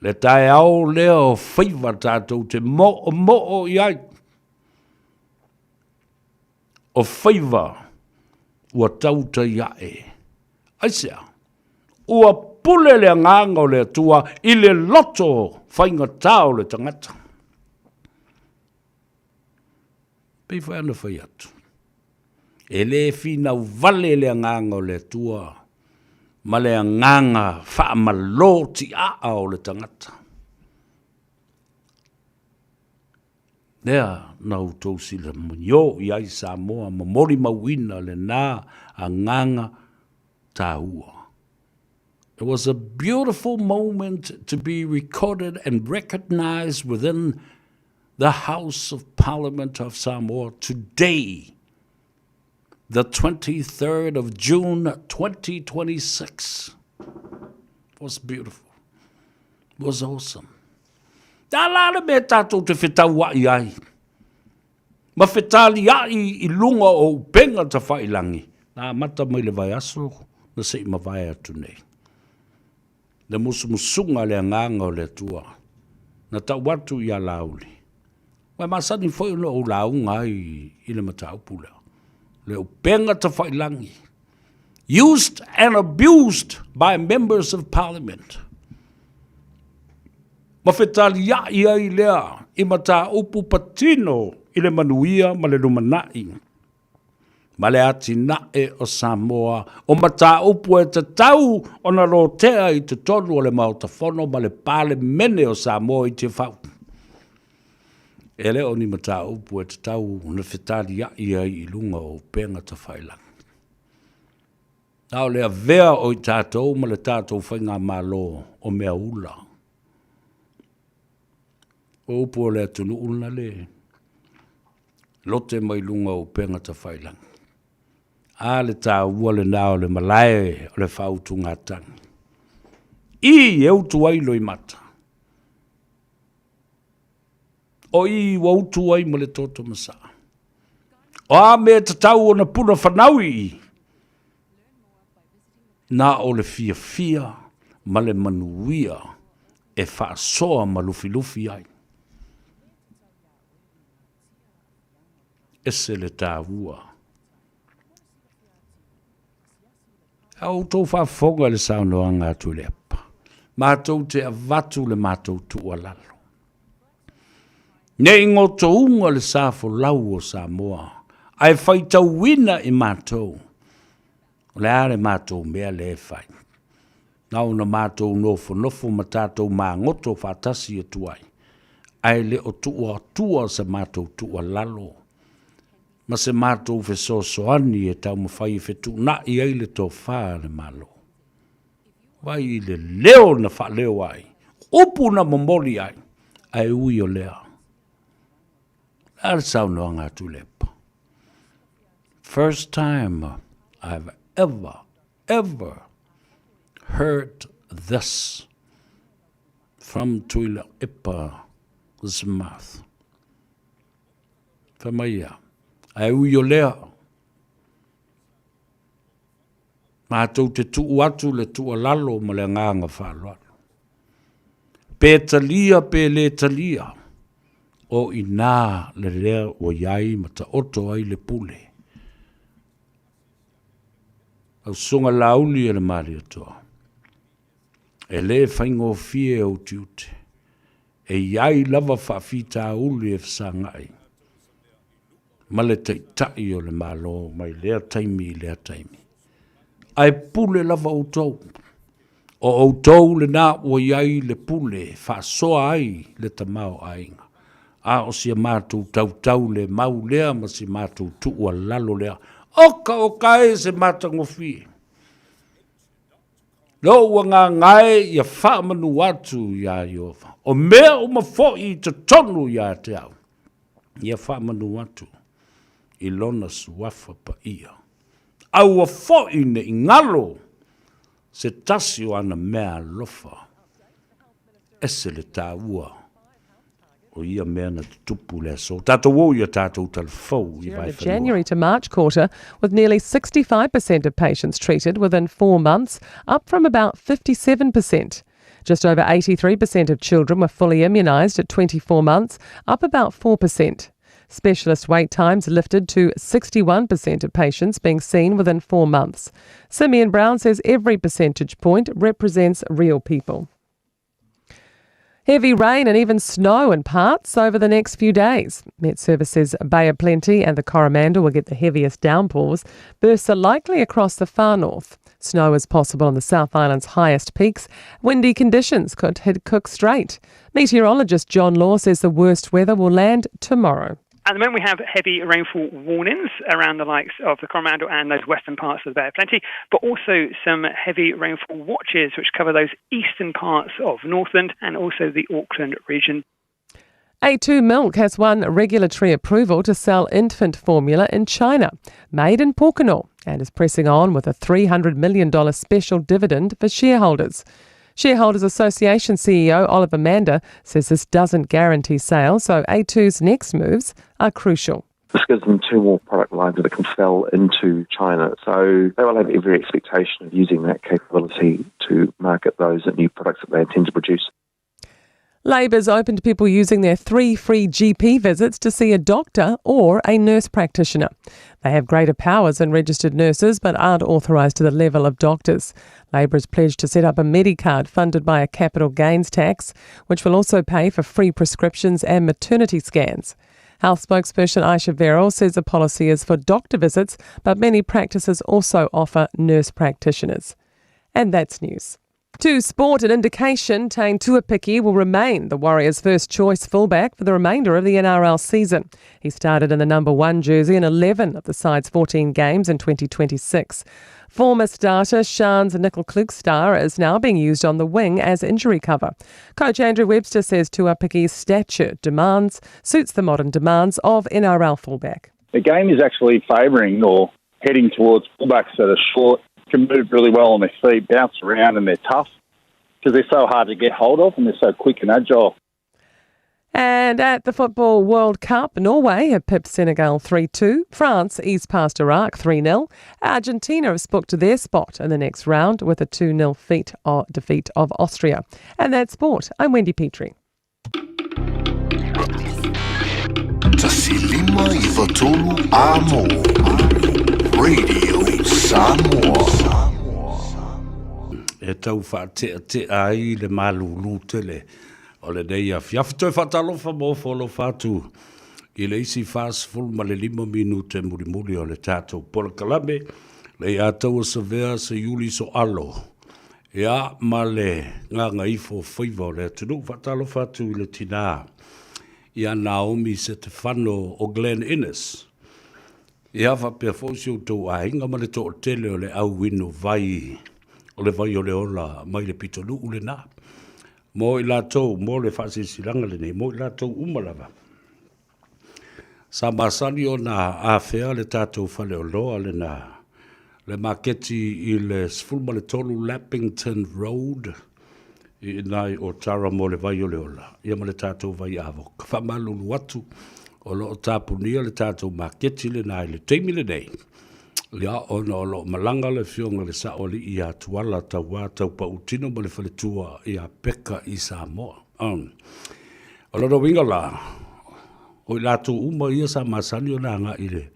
Le taeao lea o faiva tatou te moomoo i ai, o faiva ua tautai ae. Aisea? Ua pule le agaga o le Atua i le loto faigata o le tagata. Pei foi ona fai atu, e le finau vale le agaga o le Atua ma le agaga faamalo tiaa o le tagata. Lea na outou silamio i ai Samoa ma molimauina lena agaga taua. It was a beautiful moment to be recorded and recognized within the House of Parliament of Samoa today, the 23rd of June 2026. It was beautiful. It was awesome. Tā la le mea tātou te whetaua'i ai. Ma fetalia'i i lunga o upega tafailangi, na amata mai le vaiaso na se i mavae atu nei. Le musumusuga a le Agaga o le Atua, na tau atu iā Laauli, Ua e masani foi ona ou lauga ai i le mataupu lea, le upega tafailangi, used and abused by members of parliament. Ma fetaliai ai lea i mataupu patino i le manuia ma le lumanai ma le atinae o Samoa, o mataupu e tatau ona lotea i totonu o le Maota Fono ma le Palemene o Samoa i Tiafau. E le o ni mataupu e tatau ona fetaliai ai i luga o upega tafailagi. Na o le avea o i tatou ma le tatou faigamalo o mea ula. O upu o le atunuu lena le lote mai luga o upega tafailagi. A le taua lena o le malae o le faautugatagi. I e utu ai loimata. O i ua utu ai ma le toto masaa. O a mea e tatau ona puna fanau i i? Na o le fiafia ma le manuia e faasoa ma lufilufi ai. Ese le taua. A outou faafofoga i le saunoaga a Tuilaepa, matou te avatu le matou tuualalo. Ne i gotouga le sa folau o Samoa, ae faitauina i matou, o le a le matou mea lea e fai. Na ona matou nofonofo ma tatou magoto faatasi atu ai, ae le o tuu atua se matou tuualalo ma se matou fesoasoani e taumafai e fetuunai ai le tofa a le Malo. Vaai i le leo na faaleo ai, upu na momoli ai, ae ui o lea. O le a le saunoaga a Tuilaepa? First time I've ever, ever heard this from Tuilaepa's mouth. Fai mai ia, ae ui o lea, Matou te tuu atu le tuualalo ma le agaga faaaloalo. Pe talia pe le talia, o i ina le lea ua i ai ma taoto ai le pule. Lau Susuga Laauli e le Malietoa, e le faigofie ou tiute, e i ai lava faafitauli e fesagai ma le Taitai o le Malo mai lea taimi i lea taimi. Ae pule lava outou. O outou lena ua i ai le pule e faasoa ai le tamaoaiga. A o si a matou tautau le mau lea ma si matou tuualalo lea. Oka oka e se matagofie. Lou agaga e ia faamanu atu iā Ieova. O mea uma foi i totonu ia te au, ia faamanu atu i Lona suafa paia. Aua foi ne i galo se tasi o ana mea alofa. Ese le taua o ia mea na tutupu i le aso. Tatou o i a tatou talafou i Vaefanua. January to March quarter, with nearly 65% of patients treated within four months, up from about 57%. Just over 83% of children were fully immunised at 24 months, up about 4%. Specialist wait times lifted to 61% of patients being seen within four months. Simeon Brown says every percentage point represents real people. Heavy rain and even snow in parts over the next few days. Met Service says Bay of Plenty and the Coromandel will get the heaviest downpours. Bursts are likely across the far north. Snow is possible on the South Island's highest peaks. Windy conditions could hit Cook Strait. Meteorologist John Law says the worst weather will land tomorrow. At the moment, we have heavy rainfall warnings around the likes of the Coromandel and those western parts of the Bay of Plenty, but also some heavy rainfall watches which cover those eastern parts of Northland and also the Auckland region. A2 Milk has won regulatory approval to sell infant formula in China, made in Pokeno, and is pressing on with a $300 million special dividend for shareholders. Shareholders Association CEO Oliver Mander says this doesn't guarantee sales, so A2's next moves are crucial. This gives them two more product lines that it can sell into China. So they will have every expectation of using that capability to market those new products that they intend to produce. Labour's open to people using their three free GP visits to see a doctor or a nurse practitioner. They have greater powers than registered nurses but aren't authorised to the level of doctors. Labour has pledged to set up a Medicard funded by a capital gains tax, which will also pay for free prescriptions and maternity scans. Health spokesperson Ayesha Verrall says the policy is for doctor visits, but many practices also offer nurse practitioners. And that's news. To sport and indication, Taine Tuaupiki will remain the Warriors' first choice fullback for the remainder of the NRL season. He started in the number one jersey in 11 of the side's 14 games in 2026. Former starter Charnze Nicoll-Klokstad is now being used on the wing as injury cover. Coach Andrew Webster says Tuaupiki's stature demands suits the modern demands of NRL fullback. The game is actually favouring or heading towards fullbacks that are short, can move really well on their feet, bounce around, and they're tough because they're so hard to get hold of and they're so quick and agile. And at the Football World Cup, Norway have pipped Senegal 3 2. France eased past Iraq 3 0. Argentina have booked their spot in the next round with a 2 0 defeat of Austria. And that's sport. I'm Wendy Petrie. 153 Amo Radio Samoa. E tau faateatea ai le malūlū tele o lenei afiafi. Toe faatalofa ma ofo alofa atu i le isi 45 minute mulimuli o le tatou polokalame, le ia taua savea Seiuli Soalo Ia, ma le gagaifo o faiva o le atunuu. Faatalofa atu i le tinā ia Naomi Setefano o Glen Innes. Ia, faapea foi si outou aiga ma le toatele o le au inu vai o le vai o le ola mai le pitonuu lena. Mo i latou, mo le faasilasilaga lenei, mo i latou uma lava. Sa masani ona afea le tatou faleoloa lena, le maketi i le 13 Lappington Road i ina i Otara mo le vai o le ola, ia ma le tatou vai avoka. Faamalulu atu, o lo o tapunia le tatou maketi lena i le taimi lenei. Ia, ona o lo o malaga le Afioga i le Saoalii ia Tuala Tauā Taupautino ma le faletua ia Peka i Samoa. O lona uiga la, o i latou uma ia sa masani ona agai i le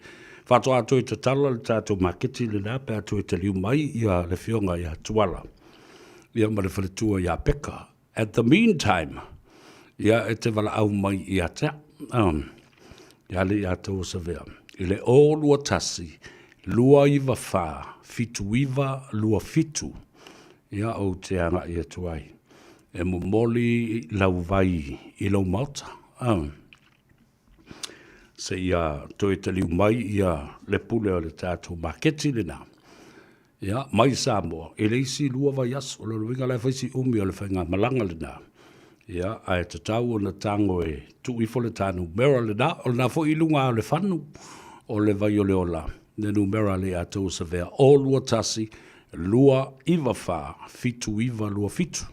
faatoa toe tatala le tatou maketi lena pe a toe taliu mai ia le Afioga ia Tuala ia ma le faletua ia Peka. At the meantime, ia e te valaau mai ia te au, ia le ia tou Savea, i le 021 294 7927, ia ou te agai atu ai e momoli lau vai i lou maota. Seia toe taliu mai ia le pule o le tatou maketi lena. Ia, mai Samoa, i le isi 2 vaiaso. O lona uiga la e fai si umi o le faigamalaga lena. Ia, ae tatau ona tago e tuu ifo le ta numera lena. O lena foi i luga o le fanu o le vai o le ola, le numera a le ia tou Savea, 021 294 7927.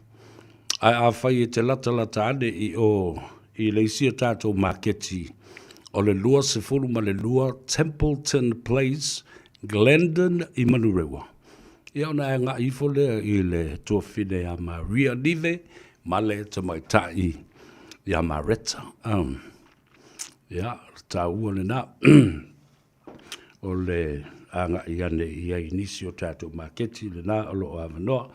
Ae afai e te latalata ane i o i le isi o tatou maketi o le 22 Templeton Place, Glendon i Manurewa, ia ona e agai ifo lea i le tuafafine ia Maria Nive ma le tamaitai ia Mareta. Ia, taua lena. O le agai ane i ai i nisi o tatou maketi lena o lo o avanoa.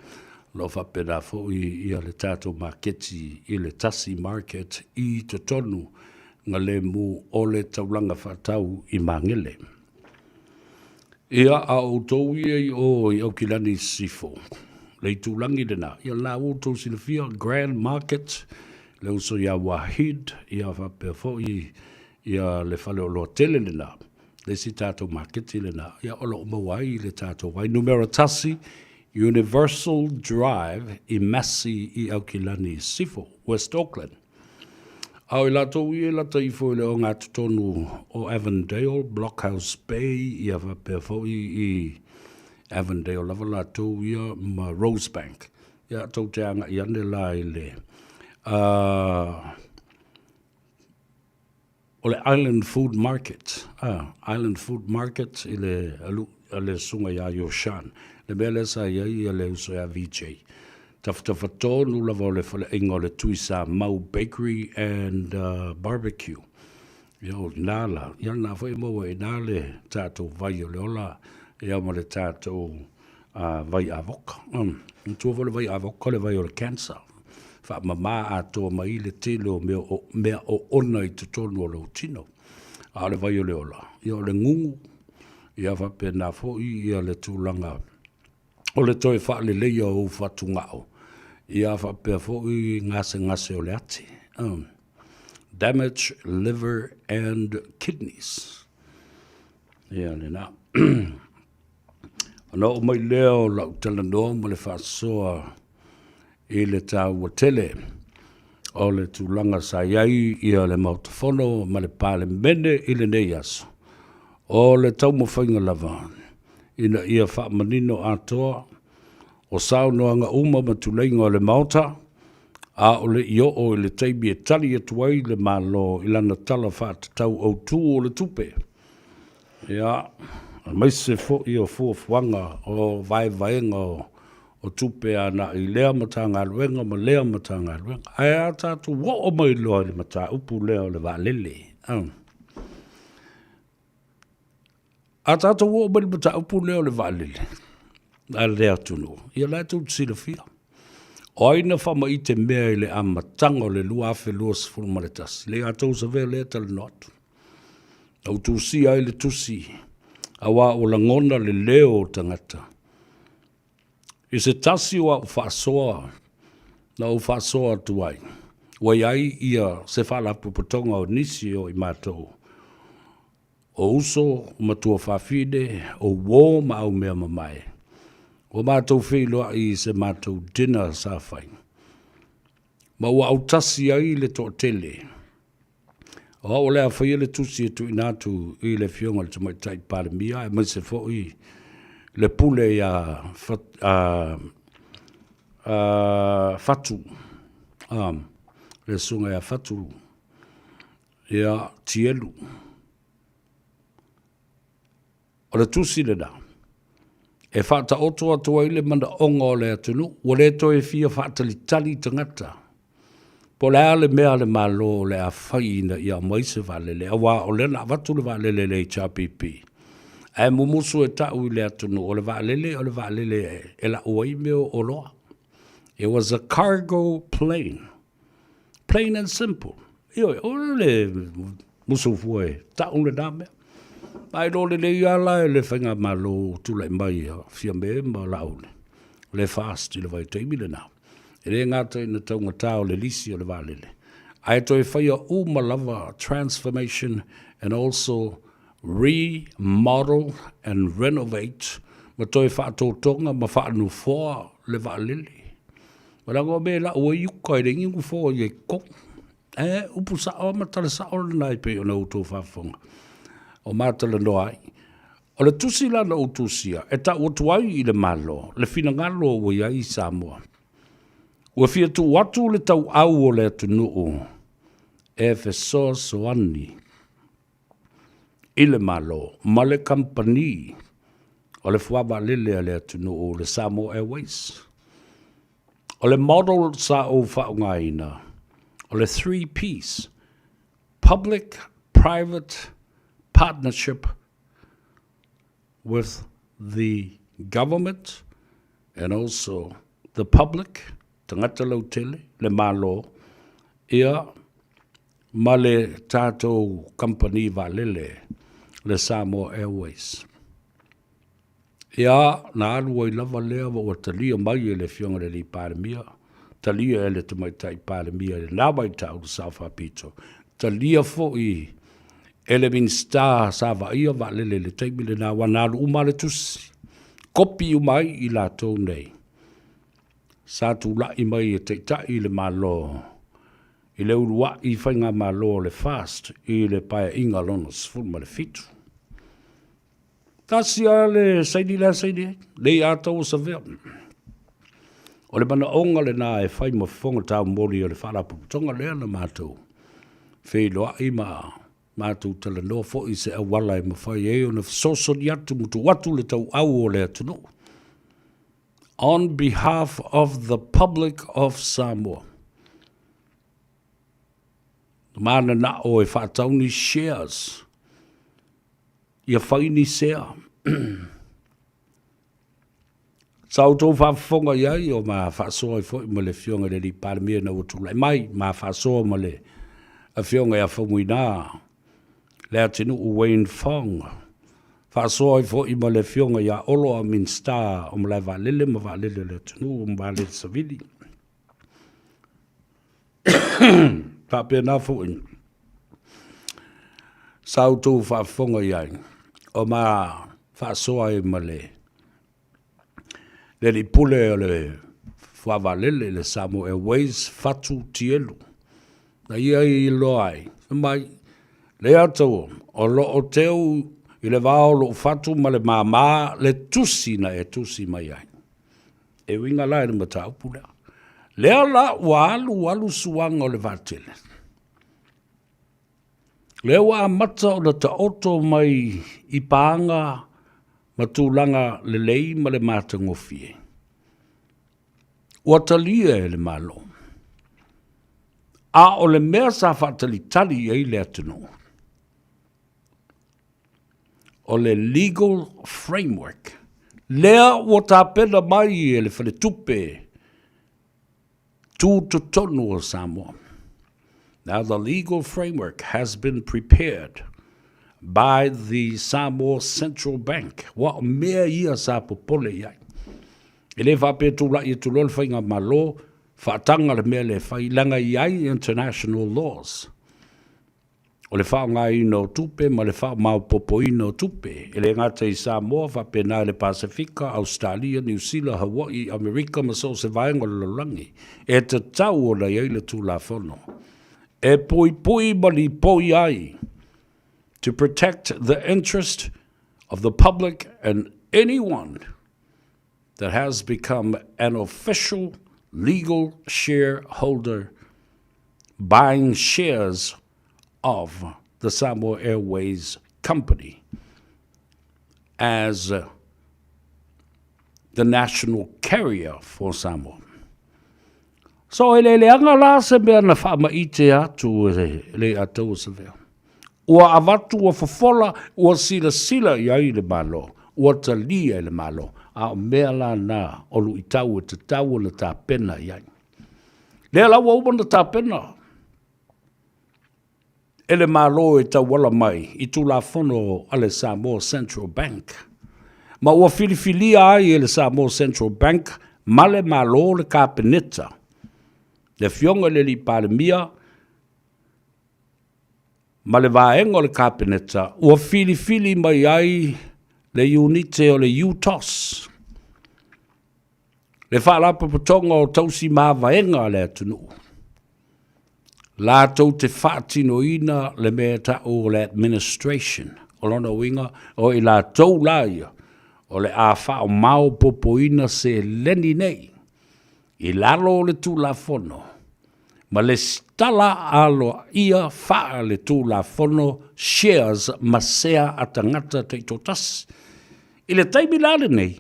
O lo o faapena foi ia le tatou maketi i le Tasi Market i totonu ga lemu o le taulaga faatau i Magele. Ia, a o outou ia i o i Aukilani i Sisifo, le itulagi lena, ia lena ua outou silafia, Grand Market, le uso ia Wahid, ia faapea foi ia le faleoloa tele lena, le isi tatou maketi lena, ia o lo o maua ai le tatou vai numera 1, Universal Drive i Massey i Aukilani i Sisifo, West Auckland. A o i latou ia e lata ifo i le ogatotonu o Avondale, Blockhouse Bay, ia faapea foi i Avondale lava latou ia ma Rosebank. Ia tou te agai ane la i le o le Island Food Market, Island Food Market i le alu a le susuga ia Yoshan, le mea lea sa i ai le uso ia VJ. Tafatafa tonu lava o le faleaiga o le Tui Samau Bakery and Barbecue. Ia o lena la, ia lena foi e maua i ina le tatou vai o le ola ia ma le tatou vai avoka. Manatua foi le vai avoka o le vai o le cancer. Faamama atoa mai le tele o mea, o, mea oona i totonu o lou tino. A o le vai o le ola, ia o le gugu, ia faapena foi ia le tulaga o le toe faaleleia o ou fatugao, ia faapea foi gasegase o le ati. Damage liver and kidneys. Ia lena. Ona oo mai lea o lau talanoa ma le faasoa i le taua tele o le tulaga sa i ai ia le Maota Fono ma le Palemene i lenei aso, o le taumafaiga lava ina ia faamanino atoa o saunoaga uma ma tuleiga o le Maota, a o le i oo i le taimi e tali atu ai le Malo i lana Tala Faatatau Autu o le Tupe. Ia, aemaise foi o fuafuaga o vaevaega o tupe agai i lea Matagaluega ma lea Matagaluega. Ae a tatou oo mai loa i le mataupu lea o le vaalele, a tatou oo mai i le mataupu lea o le vaalele a le atunuu, ia la e tou te silafia, o ai na faamaite mea i le amataga o le 2021, le ia tou savea lea e talanoa atu. Na ou tusia ai le tusi, aua ua lagona le leo o tagata. I se tasi o au faasoa na ou faasoa atu ai, ua i ai ia se faalapotopotoga o nisi o i matou, o uso, o matua fafine, o uō ma au mea mamae. Ua matou feiloai i se matou dinner sa fai, ma ua autasi ai le toatele. O au o le a faia le tusi e tuuina atu i le Afioga i le Tamaitai Palemia aemaise foi le pule ia Fatu, le Susuga ia Fatu ia Tielu. O le tusi lena e faataoto atu ai le manaoga o le atunuu, ua le toe fia faatalitali tagata po o le a le mea a le Malo o le a fai ina ia aumai se vaalele, aua o lea na avatu le vaalele i le HRPP, ae mumusu e tau i le atunuu o le vaalele o le vaalele e lau ai mea o oloa. It was a cargo plane. Plain and simple. Ioe, o le musu fua e tau lena mea. Ae iloa lelei lava la e le faigamalo o tulai mai a Fiame ma Laauli, le FAST i le vaitaimi lena. E le gata ina taugata o le lisi o le vaalele, ae toe faia uma lava transformation and also remodel and renovate ma toe faatotoga ma faanofoa le vaalele. Leaga o mea e lau ai uka e leai ni nofoa i ai i totonu. Ae upu sao ma tala sao lena e pei ona outou faafofoga o ma talanoa ai. O le tusi la na ou tusia e tau atu ai i le Malo le finagalo ua i ai Samoa. Ua fia tuu atu le tauau o le atunuu e fesoasoani i le Malo ma le kamupani o le fuavaalele a le atunuu, le Samoa Airways. O le model sa ou faaaogaina, o le three Ps, Public Private Partnership with the Government and also the public, tagata lautele, le Malo, ia, ma le tatou kamupani vaalele, le Samoa Airways. Ia, na alu ai lava lea ma ua talia mai e le Afioga i le Alii Palemia, talia e le Tamaitai Palemia i lena vaitau, le Sao Faapito, talia foi e le Minisita sa vaaia vaalele i le taimi lena, aua na alu uma lava le tusi, kopi uma ai i latou nei sa tulai mai e taitai i le Malo i le uluai faigamalo a le FAST i le Paeaiga Lona XVII. Tasi lava le saini lea saini ai, lei atoa ua savea. O le manaoga lena e fai ma fofoga taumoli o le Faalapotopotoga lea na matou feiloai ma matou talanoa foi i se auala e mafai ai ona fesoasoani atu ma tuu atu le tauau o le atunuu on behalf of the public of Samoa. Mananao e faatau ni shares, ia fai ni sea. Sa outou faafofoga i ai o ma faasoa ai foi ma le Afioga i le Alii Palemia ina ua tulai mai, ma faasoa ma le Afioga ia Faumuina Leatinuu Wayne Fong, faasoa ai foi ma le Afioga ia Olo a o Minisita o Malae Vaalele ma Vaalele a le atunuu ma Vaalele Savili. Faapena foi sa outou faafofoga i ai o ma faasoa ai ma le alii pule o le fuavaalele le Samoa Airways Fatu Tielu. Na ia i iloa ai, fai mai, lea taua, o lo o teu i le va o lou fatu ma le māmā le tusi na e tusi mai ai. E uiga la i le mataupu lea. Lea la ua alu alu suaga o le vaatele. Lea ua amata ona taoto mai i paga ma tulaga lelei ma le matagofie. Ua talia e le Malo. A o le mea sa faatalitali i ai le atunuu, o le legal framework lea ua tapena mai e le Faletupe Tutotonu o Samoa. Now the legal framework has been prepared by the Samoa Central Bank. Ua o mea ia sa popole i ai. E le faapea tulai atu loa le faigamalo, faataga le mea lea e fai, leaga e i ai international laws. O le faaaogaina o tupe ma le faamaopoopoina o tupe, e le gata i Samoa, faapena i le Pasefika, Ausetalia, Niu Sila, Hawaii, Amerika ma so o se vaega o le lalolagi, e tatau ona i ai le Tulafono e puipui ma lipoi ai, to protect the interest of the public and anyone that has become an official legal shareholder buying shares of the Samoa Airways Company. as the national carrier for Samoa. So e le leaga la se mea na faamaite atu e le Ataua Savea. Ua avatu ua fofola, ua silasila i ai le Malo, ua talia e le Malo, a o mea la na o luitau e tatau ona tapena i ai. Lea la ua uma ona tapena e le Malo e tauala mai i Tulafono a le Samoa Central Bank, ma ua filifilia ai e le Samoa Central Bank ma le Malo le Kapeneta, le Afioga i le Alii Palemia ma le vaega o le Kapeneta ua filifili mai ai le iunite o le UTOS, le Faalapotopotoga o Tausi Mavaega a le Atunuu, latou te faatinoina le mea e tau o le administration. O lona uiga, o i latou la ia o le a faamaopoopoina seleni nei i lalo o le Tulafono ma lesitala aloaia faale-Tulafono shares ma sea a tagata taitoatasi. I le taimi la lenei,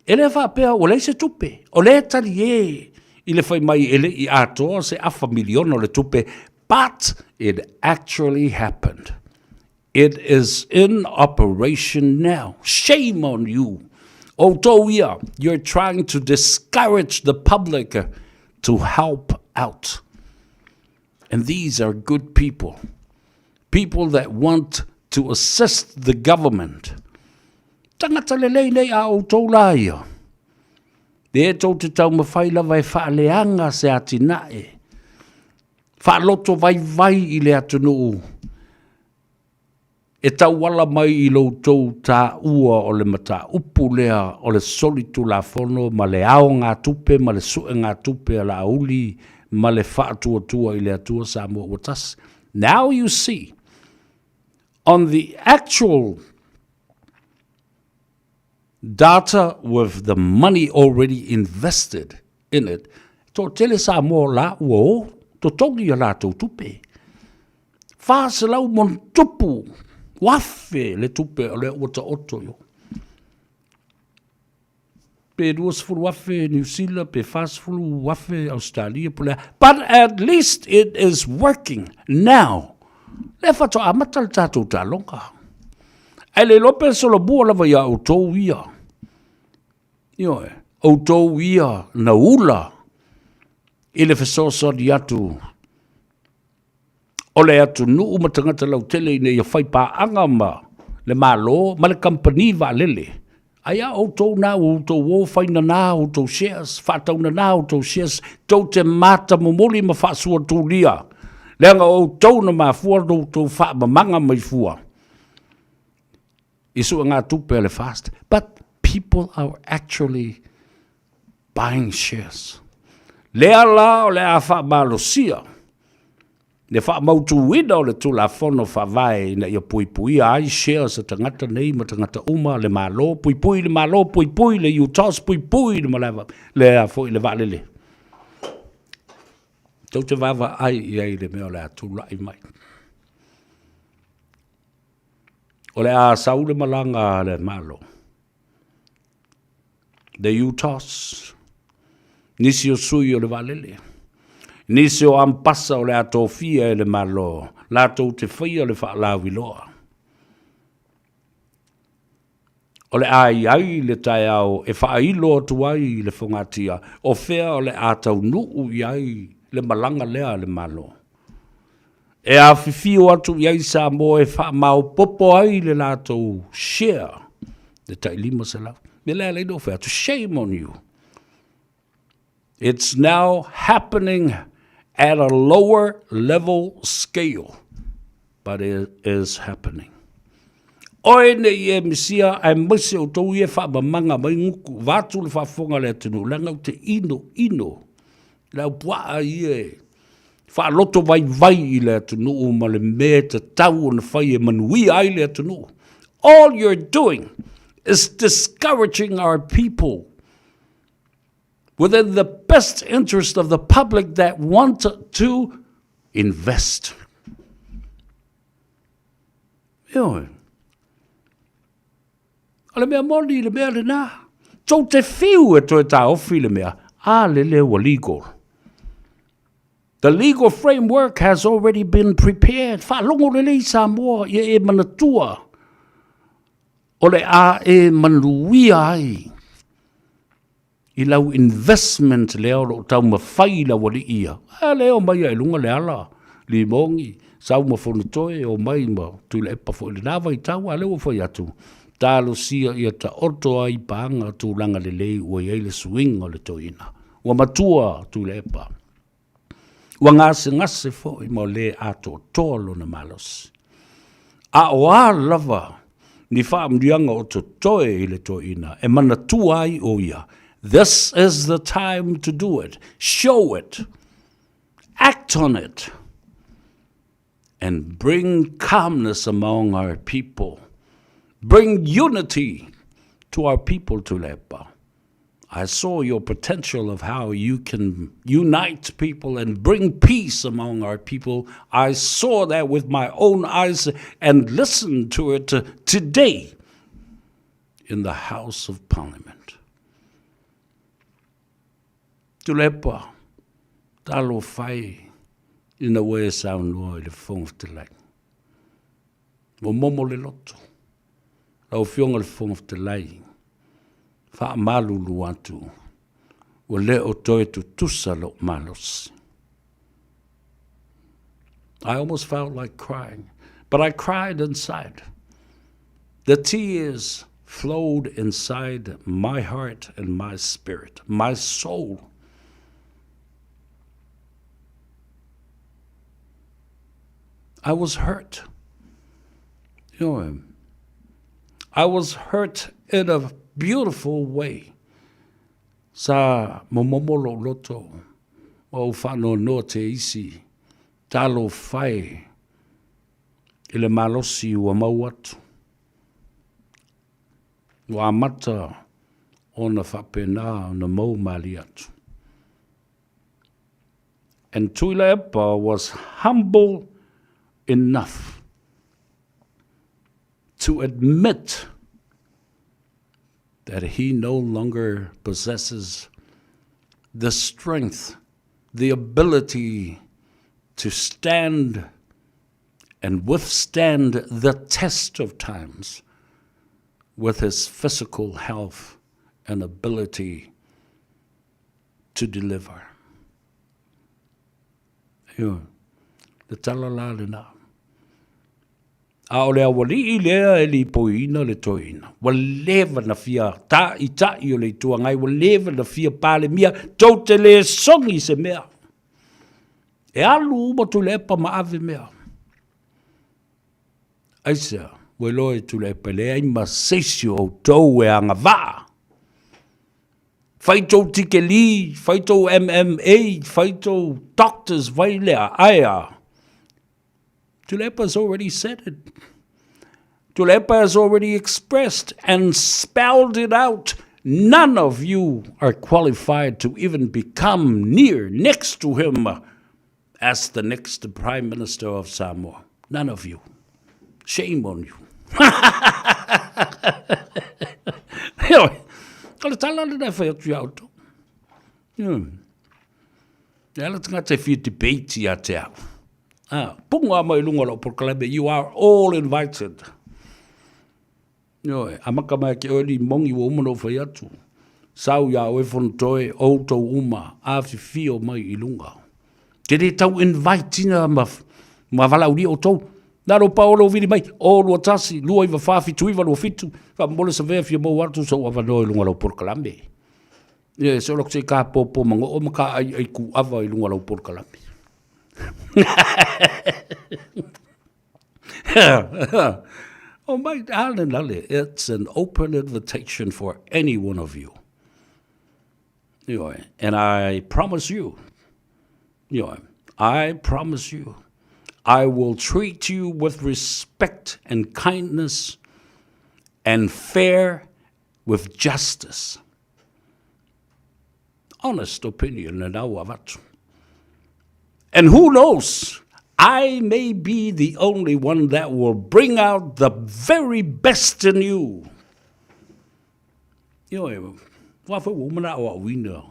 E le faapea ua leai se tupe, o lea e talie i le fai mai e le i atoa se afa miliona o le tupe, but it actually happened. It is in operation now. Shame on you. Outou ia, you're trying to discourage the public to help out. And these are good people. People that want to assist the government. Tangata lelei nei a outou la ia. Lea tou te taumafai lava e faaleaga se atinae. Faaloto vaivai i le atunuu e tauala mai i lo outou taua o le mataupu lea o le solitulafono ma le aogatupe ma le suegatupe a Laauli ma le faatuatua i le Atua Samoa ua tasi. Now you see, on the actual data with the money already invested in it, toatele Samoa la ua o totogi a latou tupe. 400 montupu afe le tupe o lea ua taoto i o. Pe 20,000 Niu Sila, pe 40,000 Australia, po le a. But at least it is working now. Lea faatoa amata le tatou taloga. Ae le iloa pe solomua lava ia outou ia. Ioe, outou ia na ula i le fesoasoani atu o le atunuu ma tagata lautele ina ia fai paaga ma le Malo ma le kamupani vaalele. Ai a outou na ua outou o fai nana outou shares, faatau nana outou shares, tou te mata momoli ma faasuatulia, leaga o outou na mafua lo outou faamamaga mai fua i suegatupe a le FAST. But people are actually buying shares. Lea la o le a faamalosia le faamautuina o le Tulafono Faavae ina ia puipuia ai shares a tagata nei ma tagata uma, le Malo, puipui le Malo, puipui le UTOS, puipui le malae, le a foi le vaalele. Tou te vaavaai i ai i le mea o le a tulai mai. O le a sau le malaga a le Malo. The UTOS, nisi o sui o le vaalele, nisi o ampasa o le a tofia e le Malo, latou te faia le faalauiloa. O le a i ai le taeao e faailo atu ai le fogatia o fea o le a taunuu i ai le malaga lea a le Malo. E afifio atu i ai Samoa e faamaopoopo ai le latou share, le tai 500. Mea lea alai ou fai atu, shame on you. It's now happening at a lower level scale, but it is happening. Oe nei e misia aemaise outou ia e faamamaga mai gutu vaeatu le faafofoga a le atunuu leaga ou te ino ino le au puaa ia e faaloto vaivai i le atunuu ma le mea e tatau ona fai e manuia ai le atunuu. All you're doing is discouraging our people within the best interest of the public that want to invest. Ioe. O le mea moni i le mea lena. Tou te fiu e toe taofi le mea, a lele ua legal. The legal framework has already been prepared. Faalogo lelei Samoa ia e manatua o le a e manuia ai i lau investment lea o lo o taumafai lau alii ia. A lea omai ai i luga Leala, Limogi, sau ma Fonotoe, omai ma Tuilaepa foi i lena vaitau, a lea ua fai atu, talosia ia taoto ai paga tulaga lelei ua i ai le suiga o le toeaina. Ua matua Tuilaepa. Ua gasegase foi ma le atoatoa lona malosi. A o a lava ni faamanuiaga o totoe i le toeaina e manatua ai o ia, this is the time to do it, show it, act on it, and bring calmness among our people. Bring unity to our people, Tuilaepa. I saw your potential of how you can unite people and bring peace among our people. I saw that with my own eyes and listened to it today in the House of Parliament. Tuilaepa, talofa e ina ua e saunoa i le Fofoga Fetalai. Momomo le loto. Lau Afioga i le Fofoga Fetalai, faamalulu atu, ua le o toe tutusa lou malosi. I almost felt like crying, but I cried inside. The tears flowed inside my heart and my spirit, my soul. I was hurt. You know, I was hurt in a beautiful way. Sa momomo lou loto, ma ou faanoanoa te isi, talofa e i le malosi ua mau atu. Ua amata ona faapena ona mau malie atu. And Tuilaepa was humble enough to admit that he no longer possesses the strength, the ability to stand and withstand the test of times with his physical health and ability to deliver. Ioe, le tala la lena. A o le aualii lea e lipoiina le toeaina, ua leva na fia taʻitaʻi o le Itu Agai, ua leva na fia Palemia, tou te le sogi i se mea. E alu uma Tuilaepa ma ave mea. Aisea, ua iloa e Tuilaepa e leai ma se isi o outou e agavaa. Fai tou tikeli, fai tou MMA, fai tou doctors, fai lea, ae a? Tuilaepa has already said it. Tuilaepa has already expressed and spelled it out. None of you are qualified to even become near, next to him as the next Prime Minister of Samoa. None of you. Shame on you. Heoi, o le tala lena e whai atu i a outou. E ala tagata e fia debate ia te au. Ah, punga mai lunga o lau polokalame, you are all invited. Ioe, amata mai ake oe Limongi ua uma ona ou fai atu, sau iā oe Fonotoe, outou uma, afifio mai i luga. Te le tau invite ina ma, ma valaaulia outou. Na lou pao lou vili mai, o 21, 294, 79, 27, faamolemole savea fia maua atu sou avanoa i luga o lau polokalame. Ioe, se o lou se i kapopo manoo ma ka aiai kuava i luga o lau polokalame. oh my, ale, it's an open invitation for any one of you. And I promise you, I promise you, I will treat you with respect and kindness and fair with justice. Honest opinion lena ua avatu. And who knows, I may be the only one that will bring out the very best in you. Ioe, aua foi ua uma ona aoaoina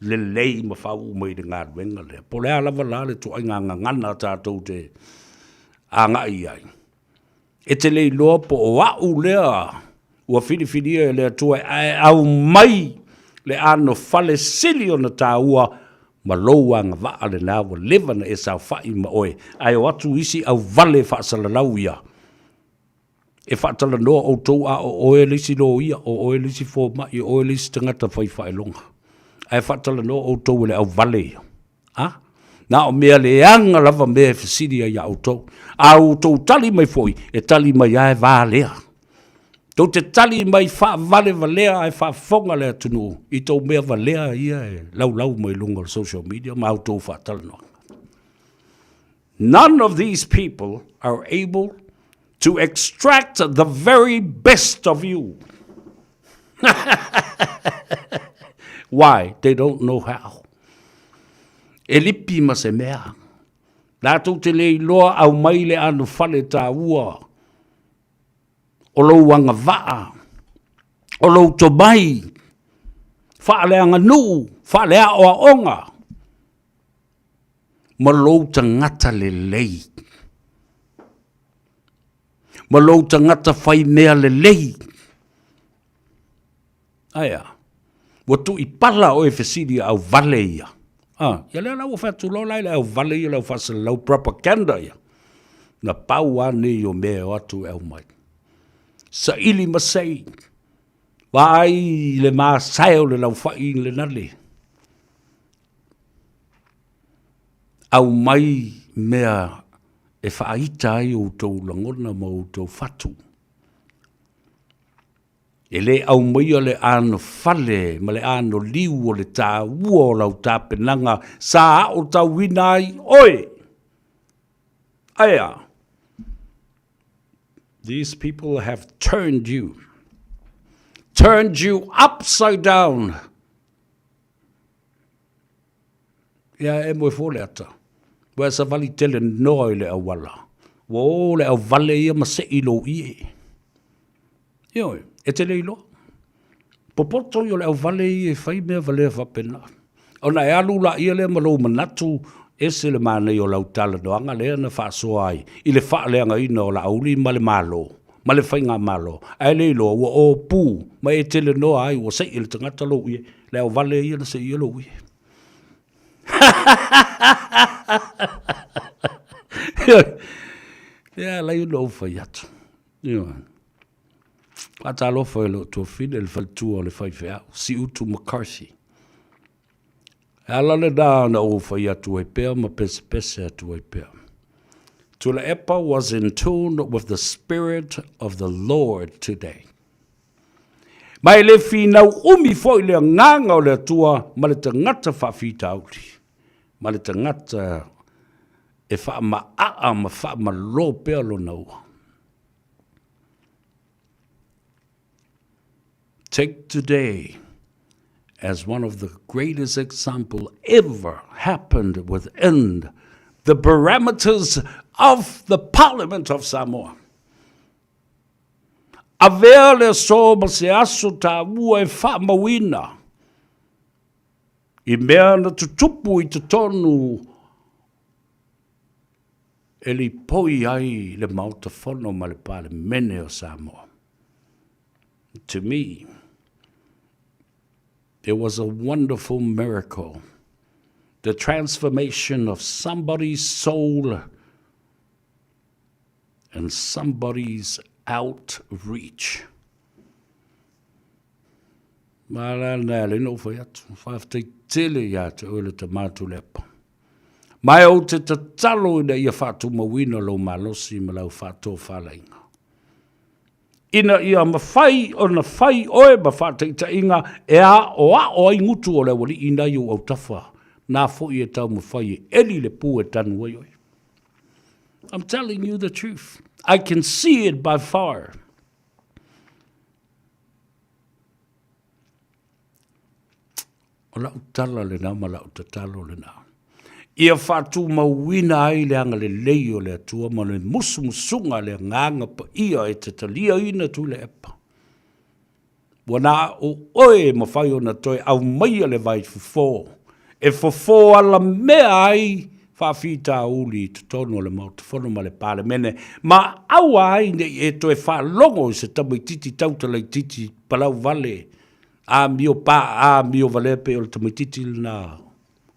lelei ma faauu mai i le galuega lea. Po o le a lava la le ituaiga gagana tatou te agai i ai, e te le iloa po o au lea ua filifilia e le Atua e aumai le anofale sili ona taua ma lou agavaa lena ua leva ona e saofai ma oe, ae o atu isi auvale e faasalalau ia e faatalanoa outou a o oe le isi loia, o oe le isi fomai, o oe le isi tagata fai faailoga. Ae faatalanoa outou e le auvale ia. A? Na o mea leaga lava mea e fesili ai ia outou. A outou tali mai foi, e tali mai lava e valea. Tou te tali mai faavalevalea ae faafofoga le atunuu i tou mea valea ia e laulau mai luga o le social media ma outou faatalanoaga. None of these people are able to extract the very best of you. Why? They don't know how. E lipi ma se mea. Latou te le iloa aumai le anofale taua o lou agavaa, o lou tomai, faaleaganuu, faaleaoaoga, ma lou tagata lelei, ma lou tagata fai mea lelei. Ae a? Ua tuipala oe e fesili i auvale ia. Ah, ia lea la ua fai atu loa la i le auvale ia le au faasalalau propaganda ia. Na pau lava nei o mea e o atu e aumai. Saili ma sei. Vaai i le masae o le laufai i le nale. Aumai mea e faaita ai outou lagona ma outou fatu. E le aumaia le anofale ma le anoliu o le taua o lau tapenaga sa aotauina ai oe. Ae a? These people have turned you, turned you upside down. Ia e moe fua le ata. Ua e savali tele noa i le auala. Ua o le auvale ia ma sei lou ie. Ioe, e te le iloa. Popoto ia o le auvale ia e fai mea valea faapena. Ona e alu laia lea ma lou manatu ese le manaia o lau talanoaga lea na faasoa ai i le faaleagaina o Laauli ma le Malo, ma le Faigamalo, ae le iloa ua opu ma e telenoa ai ua sei e le tagata lou ie, le auvale ia na seia lou ie. Lea alai ona ou fai atu. Ioe. Faatalofa i lou tuafafine, le faletua o le faifeau, Siutu McCarthy. E ala lena na ou fai atu ai pea ma pesepese atu ai pea. Tuilaepa was in tune with the spirit of the Lord today. Ma e le finau umi foi le agaga o le Atua ma le tagata faafitauli, ma le tagata e faamaaa ma faamalo pea lona ua. Take today as one of the greatest example ever happened within the parameters of the Parliament of Samoa. Avea le aso ma se aso taua e faamauina i mea na tutupu i totonu e lipoi ai le Maota Fono ma le Palemene o Samoa. To me, it was a wonderful miracle, the transformation of somebody's soul and somebody's outreach. Ma la na le no fai atu, whawhtai tele ia te oe le tamatu lepa. Ma e ou te tatalo ina ia whaatumauina lou malosi ma lau whaatofalaiga. Ina ia mafai ona fai oe ma faataitaiga e aoao ai ngutu o le aualii nai ou autafa, na foi e taumafai e eli le pu e tanu ai oe. I'm telling you the truth. I can see it by far. O lau tala lena ma lau tatalo lena. Ia faatumauina ai le agalelei o le Atua ma le musumusuga a le Agaga Paia e te taliaina Tuilaepa. Ua na o oe e mafai ona toe aumaia le vai fofo e fofo alamea ai faafitauli i totonu o le Maota Fono ma le Palemene, ma aua ai ne i e toe faalogo i se tamaitiiti tauta laitiiti palau vale amio pa amio valea pei o le tamaitiiti lena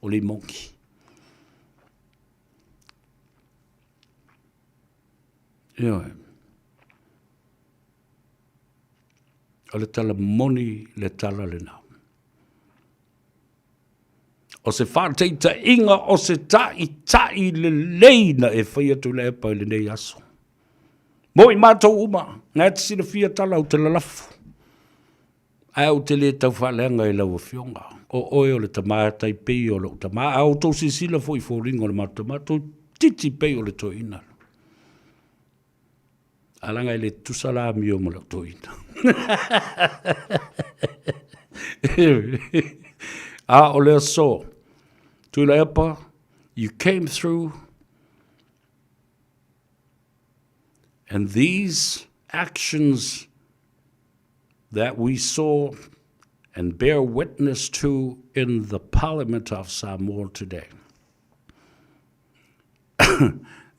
o Limogi. Ioe. O le tala moni le tala lena. O se faataitaiga o se ta'ita'i lelei na e faia Tuilaepa i lenei aso. Mo i matou uma, na e te silafia tala ou te lalafo, ae ou te le tau faaleaga i lau Afioga. O oe o le tama tai pei o lou tama, a outou silasila foi i foliga o le matou tama, toeitiiti pei o le toeaina. A leaga e le tutusa la amio ma lau toeaina. A o le aso, Tuilaepa, you came through and these actions that we saw and bear witness to in the Parliament of Samoa today.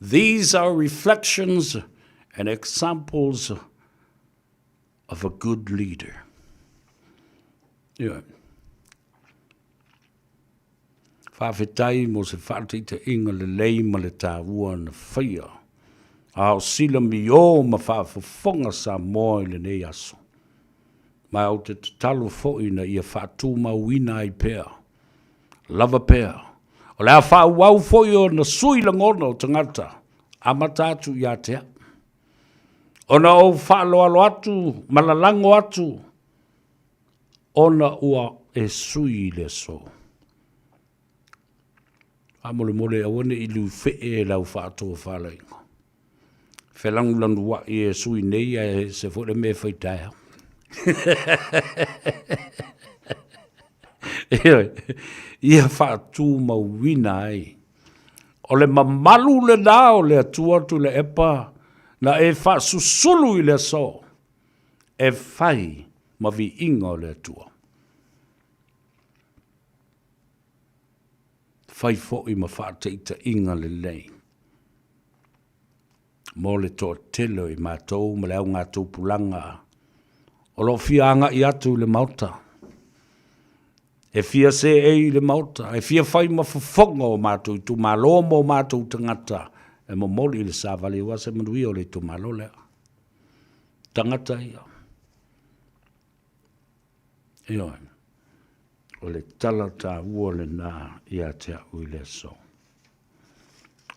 These are reflections and examples of a good leader. Yeah. Faafetai mo se faataitaiga lelei ma le taua na faia, a o silamiō ma faafofoga Samoa i lenei aso. Ma ou te tatalo foi ina ia faatumauina ai pea, lava pea. O le a faaauau foi ona sui lagona o tagata, amata atu ia te au. Ona ou faaaloalo atu ma lalago atu, ona ua e sui i le aso. Faamolemole aua ne i luifee lau faatofalaiga. Felanulanuai e sui nei ae ese foi le mea e fai taeao. Ia faatumauina ai. O le mamalu lena o le Atua Tuilaepa na e faasusulu i le aso e fai ma viiga o le Atua. Fai foi ma faataitaiga lelei mo le toatele o i matou ma le augatupulaga o lo o fia agai atu i le Maota, e fia seei i le Maota, e fia fai ma fofoga o matou itumalo ma o matou tagata e momoli i le savali aua se manuia o le itumalo lea. Tagata ia. Ioe. O le tala taua lena ia te au i le aso.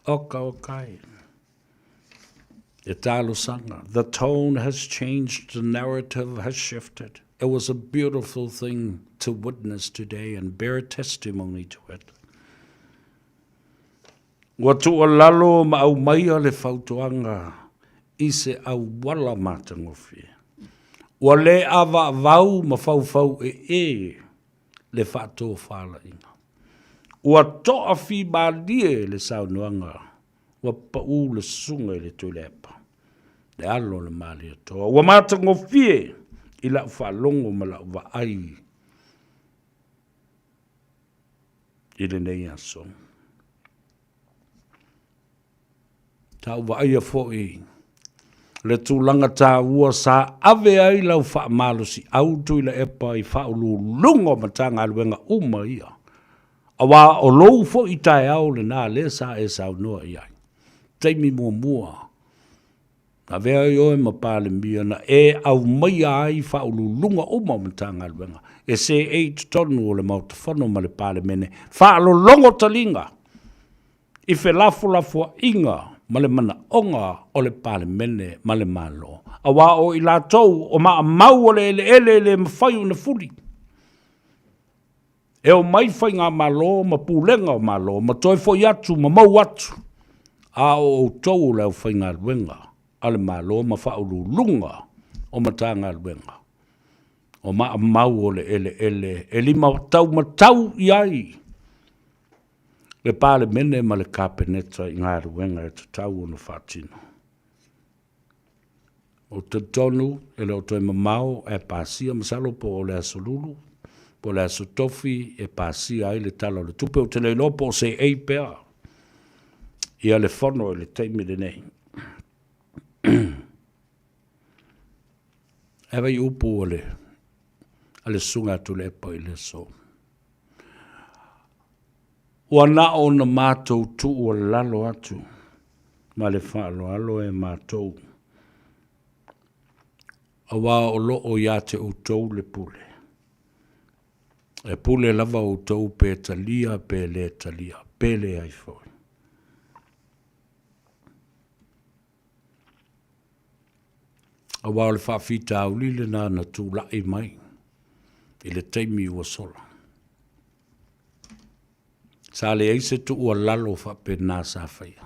Oka oka e. E talosaga. The tone has changed, the narrative has shifted. It was a beautiful thing to witness today and bear testimony to it. Ua tuualalo ma aumaia le fautuaga i se auala matagofie. Ua le avaavau ma faufauee le faatofalaiga. Ua toafimalie le saunoaga, ua pau le susuga i le Tuilaepa, le alo o le Malietoa. Ua matagofie i lau faalogo ma lau vaai i lenei aso. Sa ou vaaia foi le tulaga taua sa ave ai lau faamalosiau Tuilaepa i Faauluuluga o Matagaluega uma ia, aua o lou foi taeao lena lea sa e saunoa i ai. Taimi muamua Na avea ai oe ma Palemia na e aumaia ai Faauluuluga uma o Matagaluega e seei i totonu o le Maota Fono ma le Palemene, faalologo taliga i felafolafoaiga ma le manaoga o le Palemene ma le Malo, aua o i latou o maamau o le eleele e le mafai ona fuli. E omai faigamalo ma pulega o Malo ma toe foi atu ma mou atu, a o outou o le aufaigaluega a le Malo ma faauluuluga o Matagaluega o maamau o le eleele e limataumatau i ai le Palemene ma le Kapeneta i galuega e tatau ona faatino. Ou te talitonu e le o toe mamao ae pasia masalo po o le Aso Lulu po o le Aso Tofi e pasia ai le Tala o le Tupe. Ou te le iloa po o seei pea ia le fono i le taimi lenei. Ae vai upu a le a le susuga a Tuilaepa i le aso. Ua na ona matou tuualalo atu ma le faaaloalo e matou, aua o lo o ia te outou le pule. E pule lava outou pe talia pe le talia, pe leai foi. Aua o le faafitauli lena na tulai mai i le taimi ua sola. Sa leai se tuualalo faapena sa faia.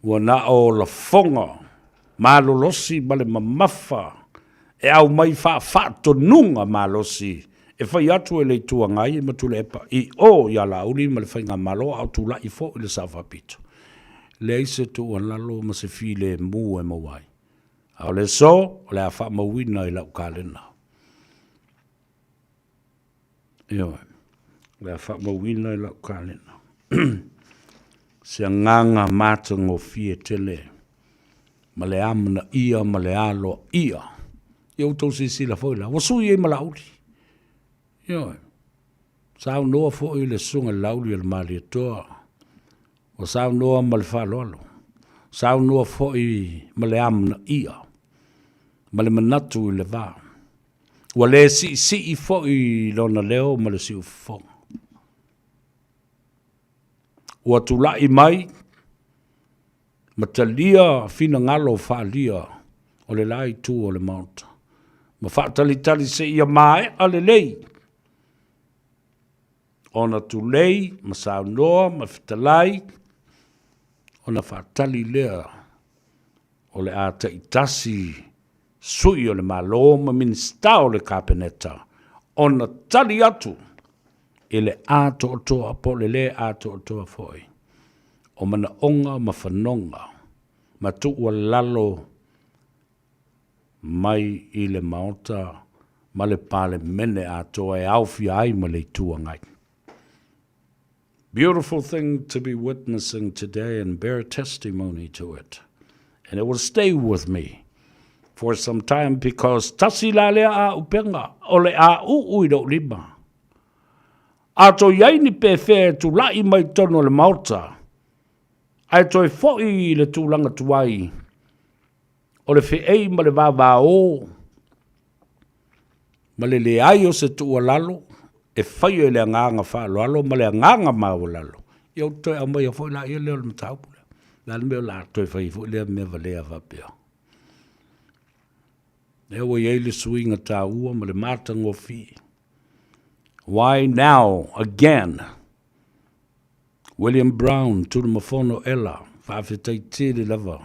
Ua na o lafoga malolosi ma le mamafa e aumai faafaatonuga malosi e fai atu e le Itu Agai ma Tuilaepa i o ia Laauli ma le Faigamalo a o tulai foi le Sao Faapito. Leai se tuualalo ma se filemu e maua ai. A o le aso, o le a faamauina i lau kalena. Ioe, o le a faamauina i lau kalena. Se agaga matagofie tele ma le amanaia ma le aloaia. Ia outou silasila foi la, ua sui ai ma Laauli. Ioe, saunoa foi le Susuga i le Laauli o le Malietoa, ua saunoa ma le faaaloalo, saunoa foi ma le amanaia ma le manatu i le va. Ua le siisii foi lona leo ma le siufofoga. Ua tulai mai ma talia finagalo faaalia o le la itu o le Maota, ma faatalitali seia maea lelei ona tulei ma saunoa ma fetalai, ona faatali lea o le a taitasi sui o le Malo ma Minisita o le Kapeneta ona tali atu i le atoatoa po o le lē atoatoa foi o manaoga ma fanoga ma tuualalo mai i le Maota ma le Palemene atoa e aofia ai ma le Itu Agai. Beautiful thing to be witnessing today and bear testimony to it. And it will stay with me for some time because tasi la lea āupenga o le āūū i lou lima. A toe i ai ni pēwhea e tulai mai totonu o le Maota, ae toe foi i le tulaga tuai o le feei ma le vavaō ma le leai o se tuualalo e faia i le agaga faaaloalo ma le agaga maualalo, ia ou te toe aumaia foi laia lea o le mataupu lea. O le a le mea o le a toe fai ai foi lea mea valea faapea? Lea ua i ai le suiga taua ma le matagofie. Why now again? William Brown, Tunumafono Ella, faafetai tele lava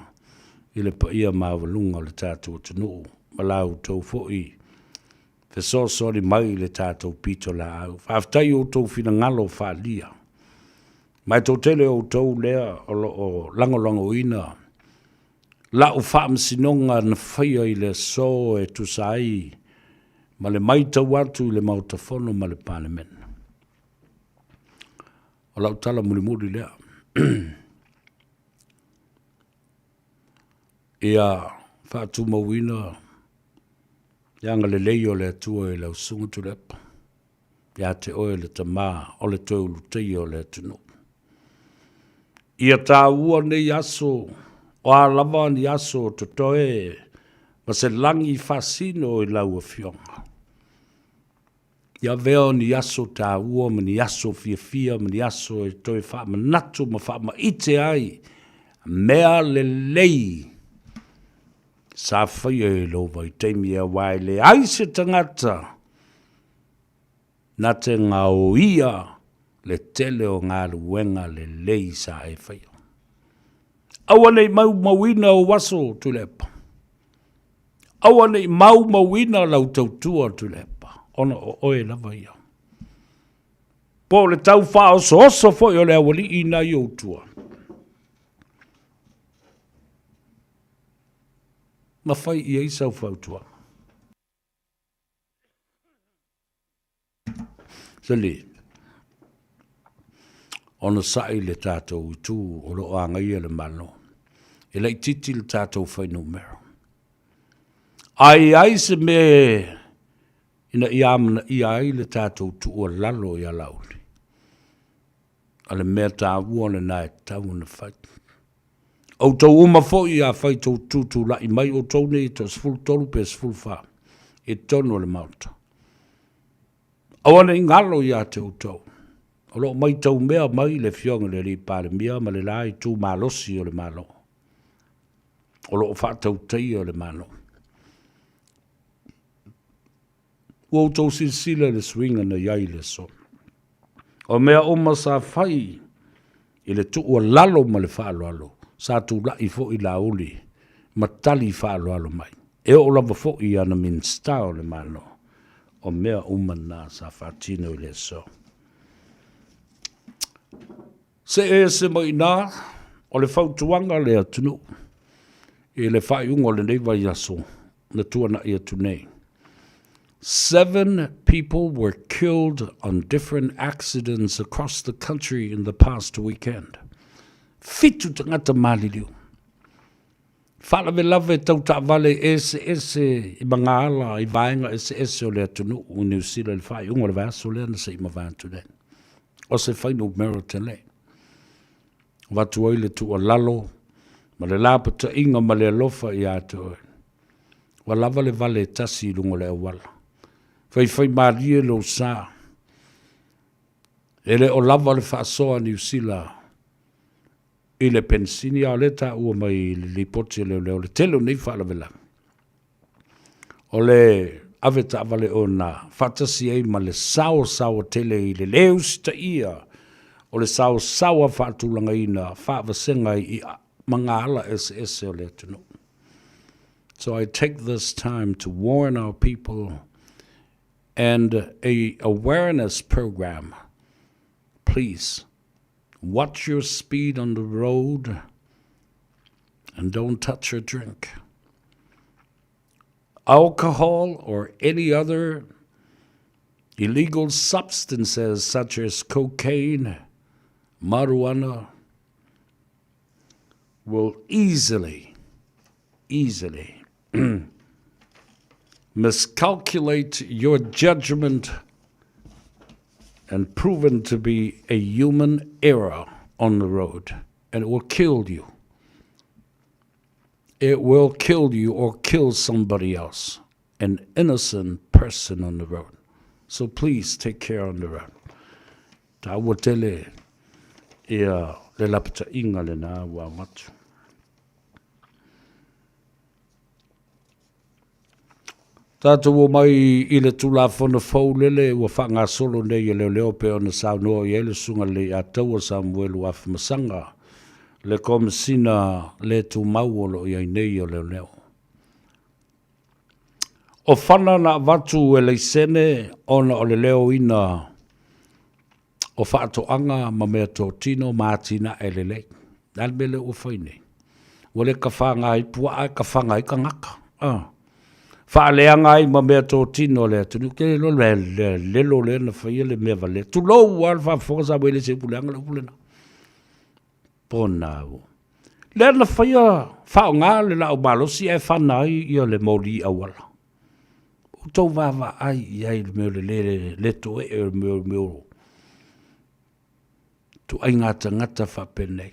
i le paia maualuga o le tatou atunuu ma la outou foi fesoasoani mai i le tatou pitolaau. Faafetai i outou finagalo faaalia. Ma e toatele o outou lea o lo o lagolagoina lau faamasinoga na faia i le aso e tusa ai ma le maitau atu i le Maota Fono ma le Palemene. O lau tala mulimuli lea. Ia faatumauina le agalelei o le Atua i lau Susuga Tuilaepa, ia te oe le Tama o le Toe Ulutaia o le atunuu. Ia taua nei aso, o a lava ni aso o totoe ma se lagi faasino i lau Afioga. Ia avea o ni aso taua ma ni aso fiafia ma ni aso e toe faamanatu ma faamaite ai mea lelei sa faia i lou vaitaimi aua e leai se tagata na te gaoia le tele o galuega lelei sa e faia. Aua ne i maumauina ou aso, Tuilaepa. Aua ne i maumauina lau tautua, Tuilaepa, ona o oe lava ia. Po o le tau faaosooso foi o le aualii nai ou tua. Ma fai i ai sau fautuaga. Sali, onosai le tatou itu o lo o agaia le Malo, e laitiiti le tatou fuainumera. A i ai se mea ina ia amanaia ai le tatou tuualalo ia Laauli, o le mea taua lena e tatau ona fai. Outou uma foi afai tou tutulai mai outou nei e toa-13 pe 14 i totonu o le Maota, aua ne i galo ia te outou, o lo o maitau mea mai le Afioga i le Alii Palemia ma le la itu malosi o le Malo, o lo o faatautaia le Malo. Ua outou silasila i le suiga na i ai i le aso. O mea uma sa fai i le tuualalo ma le faaaloalo, sa tulai foi Laauli ma tali faaaloalo mai. E oo lava foi i ana Minisita o le Malo, o mea uma na sa faatino i le aso. See ese mai i ina, o le fautuaga a le atunuu i le faaiuga o lenei vaiaso na tuanai atu nei. Seven people were killed on different accidents across the country in the past weekend. Fitu tagata maliliu. Faalavelave tau taavale eseese i magaala i vaega eseese o le atunuu i Niu Sila i le faaiuga o le vaiaso lea na se i mavae atu nei. O se fuainumera tele. Avatu ai le tuualalo ma le lapataiga ma le alofa ia te oe. Ua lava le vale e tasi i luga o le auala. Faifaimalie lou sa. E le o lava le faasoa a Niu Sila i le penisini, a o lea e taua mai i le lipoti a leoleo le tele o nei faalavelave. O le ave taavale ona faatasi ai ma le saosaoa tele i le lē usitaia o le saosaoa faatulagaina faavasega i magaala eseese o le atunuu. So I take this time to warn our people and a awareness program. Please watch your speed on the road and don't touch your drink. Alcohol or any other illegal substances such as cocaine, marijuana, will easily, easily miscalculate your judgment and proven to be a human error on the road, and it will kill you. It will kill you or kill somebody else, an innocent person on the road. So please take care on the road. Taua tele ia le lapataiga lena ua avatu. Tatou omai i le Tulafono fou lele ua faagasolo nei e leoleo pei ona saunoa i ai le Susuga Leiataua Samuelu Afamasaga, le Komesina le Tumau o lo o i ai nei o Leoleo. O fana na avatu e laisene ona o le leoina o faatoaga ma meatotino ma atinae lelei. Le a le mea lea ua fai nei? Ua le kafaga ai puaa ae kafaga ai tagata. Ah. Faaleaga ai ma meatotino a le atunuu. Ke le iloa le lelo lea na faia le mea valea. Tulou lava le faafofoga sa ua e le se upu leaga le upu lena. Pona ua. Lea na faia faaaoga le laau malosi ae fana ai ia le moli auala. Outou vaavaai i ai i le mea o le le, le toe'e o le mea o le mea o ituaiga tagata faapenei.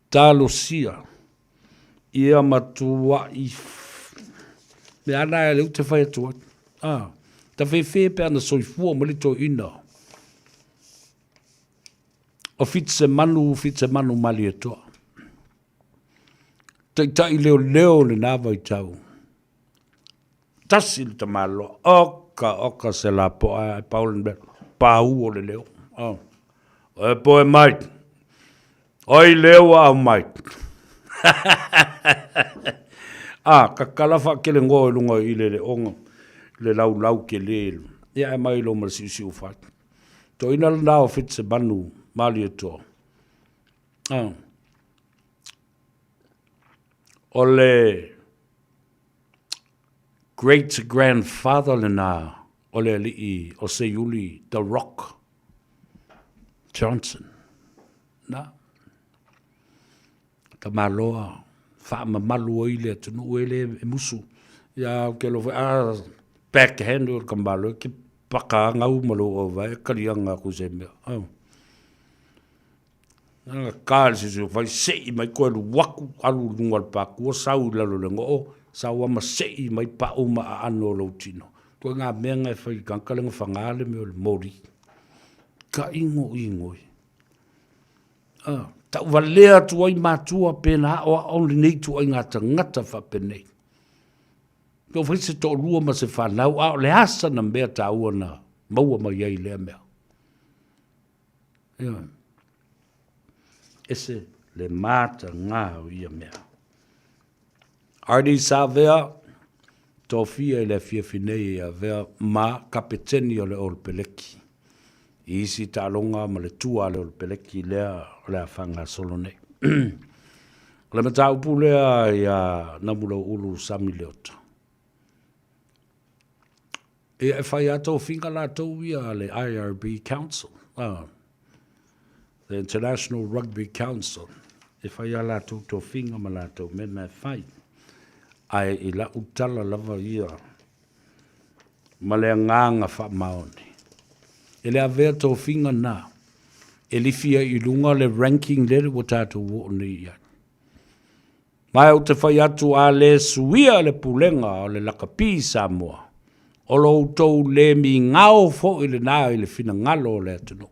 Talosia ia matua'i mea ana lea ou te fai atu ai. Ah, tafefe pe ana soifua mai le toeaina o Fitisemanu, Fitisemanu Malietoa. Taitai leoleo i lena vaitau. Tasi le tamaloa, oka oka se lapoa ae pau le mea, pau o le leo. Oh. E poe mai, oi leo ua aumai. ah, kakala faakelegoa i luga i le leoga, le laulau tele. Ia ae mai lo ma le siusiu fai. Toeaina lena o Fitisemanu Malietoa. Ah. O le great grandfather lena o le alii o Seiuli The Rock Johnson. Na. Tamaloa faamamalu ai le atunuu e le e musu. Ia ou te alofa a backhand o le tamaloa e te paka gau ma lou auvae kaliaga atu i se mea. Oh. Na ka le sisi o fai sei mai koe alu aku alu i luga o le pakua sau i lalo o le goo sau ama sei mai pau ma aano o lou tino. Koe ngā mea nga e fai i tagata le gafaga le mea o le moli. Ka igoigoi. Ah, tauvalea atu ai matua pe na aoao lenei ituaiga tagata faapenei. Pe ua fai se toalua ma se fanau, a o le a sana mea taua na maua mai ai i lea mea. Ioe. Ese le matagā o ia mea. Arnie Savea, tofia i le afiafi nei e avea ma kapeteni o le All Peleki. I isi taaloga ma le tua a le All Peleki lea o le a faagasolo nei. O le mataupu lea ia Namulau'ulu Sami Leota. Ia e fai lava tofiga latou ia a le IRB Council, the International Rugby Council, e fai lava latou tofiga ma latou mea na e fai. Ae i lau tala lava ia ma le agaga faamaoni, e le avea tofiga na e lifi ai i luga le ranking lele ua tatou oo nei i ai. Ma ou te fai atu a le suia le pulega o le lakapi i Samoa, o lo outou le migao foi lena i le finagalo o le atunuu.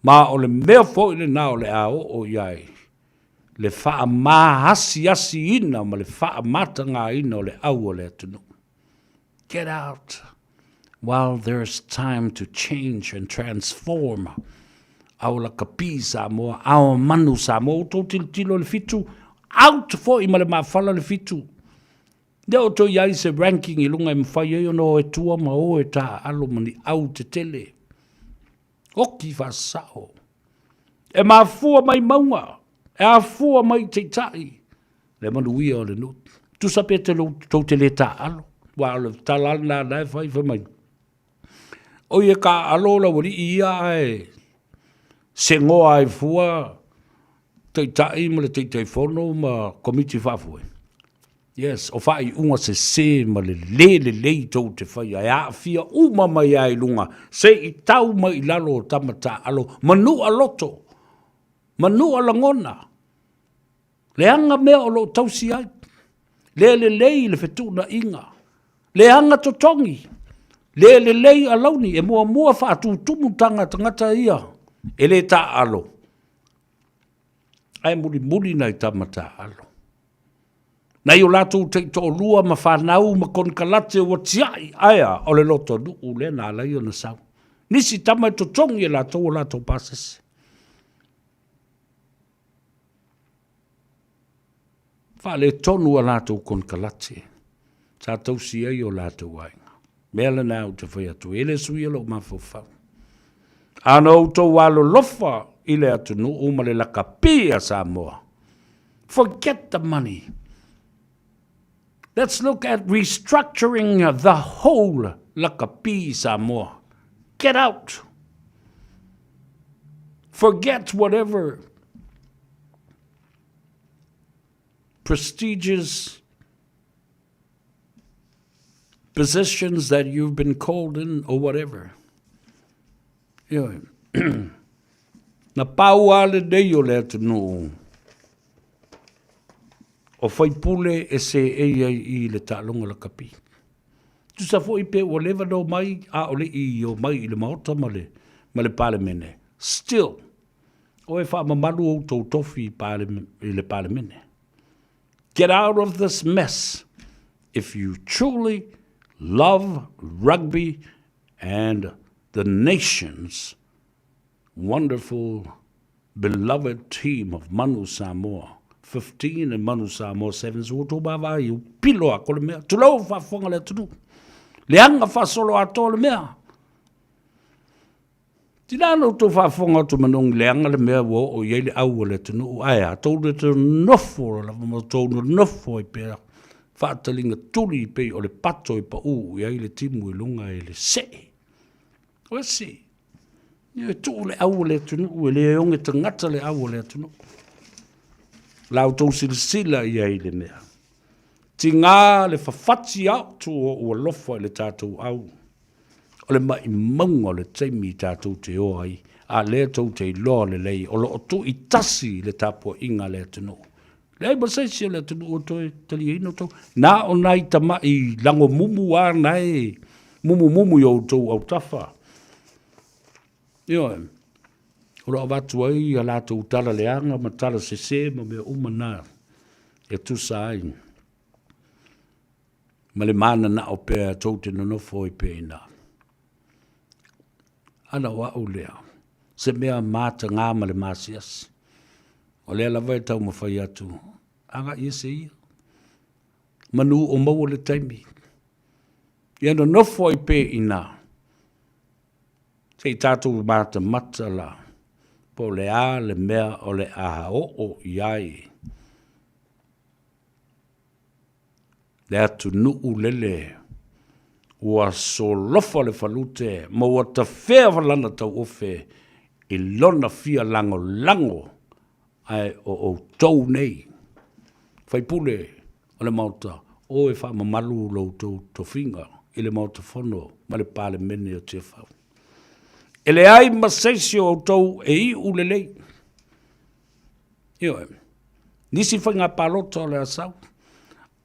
Ma o le mea foi lena o le a oo i ai le faamaasiasiina ma le faamatagaina o le au o le atunuu. Get out while there's time to change and transform our lakapi Samoa, our manu Samoa. Ua outou tilotilo i le fitu, out foi ma le mafala le fitu. Lea outou i ai se ranking i luga e mafai ai ona o e tua ma o e taaalo ma ni au tetele. Oki faasao. E mafua mai mauga, e afua mai i taitai, le manuia o le nuu. Tusa pe te tou te le taaalo, aua o le tala lava lena na e fai, fai mai, Oi e taaalo lau alii ia ae segoa ai fua taitai ma le Taitaifono ma Komiti Faafoe. Yes, o faaiuga sese ma le le lelei tou te faia e aafia uma mai lava i luga se i tau mai i lalo o tama taaalo, manua loto, manua lagona. Leaga mea o lo o tausi ai, le lelei le fetuunaiga, leaga totogi, le lelei alauni, e muamua faatutumu taga tagata ia e le taaalo, ae mulimuli nai tama taaalo. Nai o latou taitoalua ma fanau ma konekarate ua tiai, ae a, o le lotonuu lea na ala ai ona sau. Nisi tama e totogi e latou o latou pasese. Faaletonu a latou konekarate sa tausi ai o latou aiga. Mea lena ou te fai atu ai, e le suia lou mafaufau. A na outou alolofa i le atunuu ma le lakapi a Samoa, forget the money. Let's look at restructuring the whole lakapi Samoa. Get out. Forget whatever prestigious positions that you've been called in or whatever. Ioe. Na pau lava lenei o le atunuu o faipule e seei ai i le taaloga lakapi. Tusa foi pe ua leva na omai a o le i omai i le Maota ma le, ma le Palemene. Still, o e faamamalu outou tofi i le Palemene. Get out of this mess if you truly love rugby and the nation's wonderful beloved team of Manu Samoa 15 and Manu Samoa Sevens ua outou vaavaai ua pilo a ko le mea tulou faafofoga le atunuu leaga faasolo atoa le mea. Tina na outou faafofoga atu manogi leaga le mea ua oo i ai le au a le atunuu, ae a? Tou te nonofo lava ma outou nonofo ai pea faataliga tuli pei o le pato e pau i ai le timu i luga i le see. O esi, e tuu le au o le atunuu, e le oge tagata le au o le atunuu. La outou silasila i ai i le mea. Tiga le fafati atu o ou alofa i le tatou au. O le maimauga o le taimi tatou te o ai, a lea tou te iloa lelei o lo o tuitasi le tapuaiga a le atunuu. Leai ma se isi o le atunuu o toe taliaina outou. Na o nai tamai lagomumu lava na e mumumumu i outou autafa. Ioe. O lo o avatu ai a latou tala leaga ma tala sese ma mea uma na e tusa ai ma le mananao pea tou te nonofo ai pea i ina. Ana o au lea, se mea mataga ma le masiasi. O lea lava e taumafai atu, agai ese ia. Manu o maua le taimi. Ia nonofo ai pea i ina. Se i tatou matamata la, po o le a le mea o le a oo i ai le atunuu lele ua solofa le falute ma ua tafea lana tauofe i lona fia lagolago, ae o outou nei, faipule o le Maota, o e faamamalu lo outou tofiga i le Maota Fono ma le Palemene o Tiafau. E leai ma se isi o outou e iu lelei. Ioe. Nisi faiga palota o le a sau.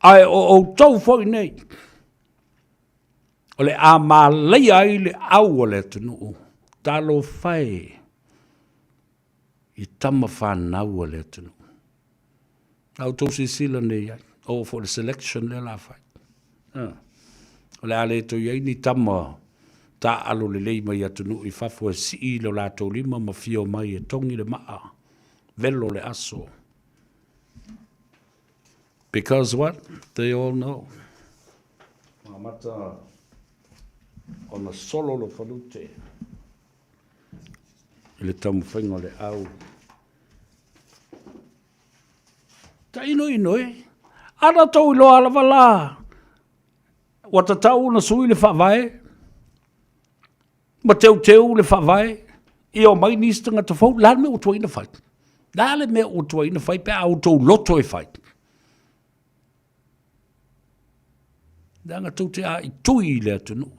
Ae o outou foi nei, o le a malaia ai le au a le atunuu. Talofa e i tama fanau a le atunuu. A outou silasila nei i ai, oo foi i le selection lea o le a fai. O le a le toe i ai ni tama taaalo lelei mai atunuu i fafo e sii lo latou lima ma fia omai e togi le maa, velo le aso. Because what? They all know. Amata ona solo lo falute i le taumafaiga o le au. Tainoino e. Ana tou iloa lava la, ua tatau ona sui le faavae, ma teuteu le faavae, ia omai nisi tagata fou, le a le mea ua tuai ona fai? Le a le mea ua tuai ona fai pe a outou loto e fai? Leaga tou te aaitui i le atunuu.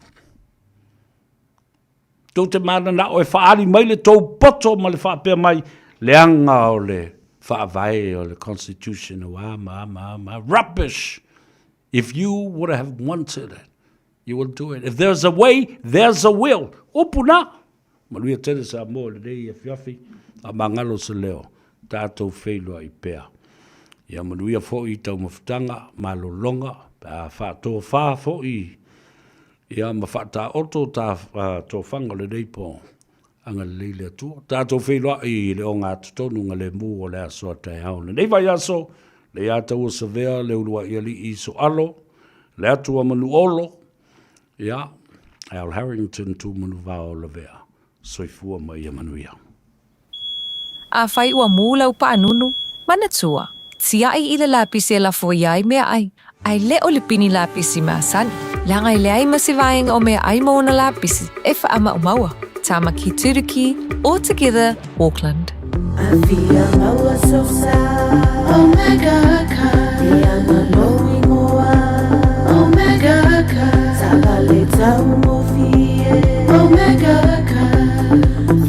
Tou te mananao e faaali mai le tou poto ma le faapea mai, leaga o le faavae o le constitution o a ma a ma a ma a. Rubbish! If you would have wanted it, you will do it. If there's a way, there's a will. Upu na! Manuia tele Samoa i lenei afiafi, faamagalo se leo, tatou feiloai pea. Ia manuia foi taumafataga, malologa, pe a faatofa foi ia ma faataoto ta tofaga o lenei po. Agalelei le Atua. Tatou feiloai i le ogatotonu galemu o le aso a taeao. Lenei vaiaso, le ia taua savea le uluai alii Soalo, le atu a Manuolo, ia, Al Harrington Tumanuvao Lavea. Soifua ma ia manuia. Afai ua mū lau paanunu, manatua, tiaʻi i le lapisi e lafo ia ai meaʻai, a e le o le pini lapisi masani, leaga e leai ma se vaega o meaʻai ma ona lapisi e faamaumauа. Tamaki Turuki, All Together, Auckland. Afia maua sosa Omega Car Leaga lou ingoa Omega Car Taavale taugofie Omega Car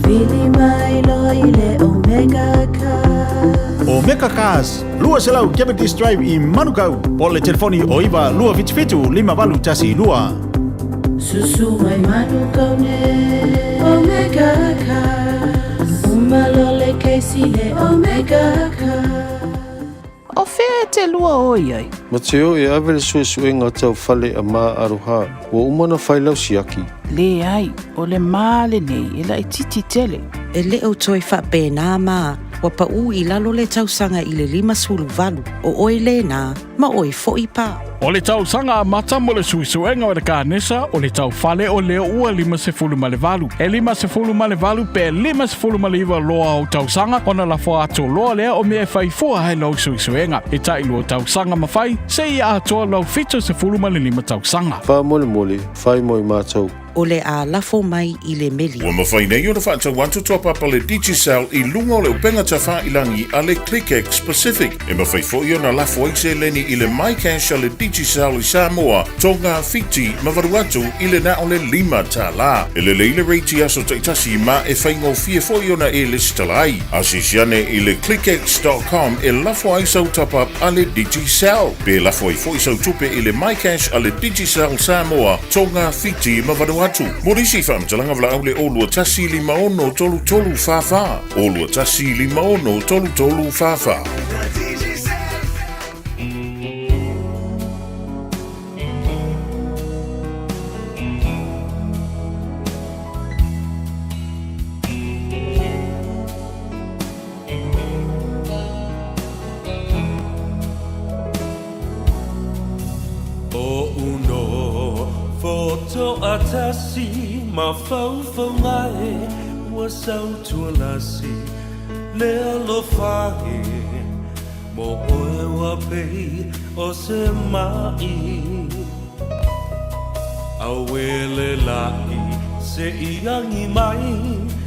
Vili mai loa i le Omega Car Omega Cars, 200 Cavendish Drive i Manukau, po o le telefoni o 9 277 5812. Susu mai Manukau nei Omega Cars Uma loa le kesi le Omega Cars. O fea e te lua o i ai? Mateo e ave le suesuega tau fale a Ma Aroha, ua uma ona fai lau siaki. Leai, o le ma lenei e laitiiti tele. E le o toe faapena ma ua paʻū i lalo le tausaga i le 58, o oe lēnā, ma oe foʻi pā. O le tausaga amata mo le suesuega o le kanesa o le taufale o lea ua 58. E 58 pe 59 loa ou tausaga ona lafo atu loa lea o mea e fai fua ai lau suesuega. E tailua tausaga ma fai seia atoa lau 75 tausaga. Faamolemole, fai mo i matou. O le a lafo mai i le meli. Ua mafai nei ona faatau atu toapapa le Digicel i luga o le upega tafailangi a le ClickX Pacific. E mafai foi ona lafo ai seleni i le MyCash a le Digicel i Samoa, Tonga, Fiti ma Vanuatu i le na o le $5. E lelei le rate i aso taitasi ma e faigofie foi ona e lesitala ai. Asiasi ane i le clickx dot com e lafo ai sau top up a le Digicel. Pe lafo ai foi sau tupe i le MyCash a le Digicel Samoa, Tonga, Fiti ma Vanuatu. Mo nisi faamatalaga valaau le 021 56 33 44, 021 56 33 44. Mafaufauga e ua sautualasi le alofa e Mo oe ua pei o se maʻi Auē le laʻi se i agi mai.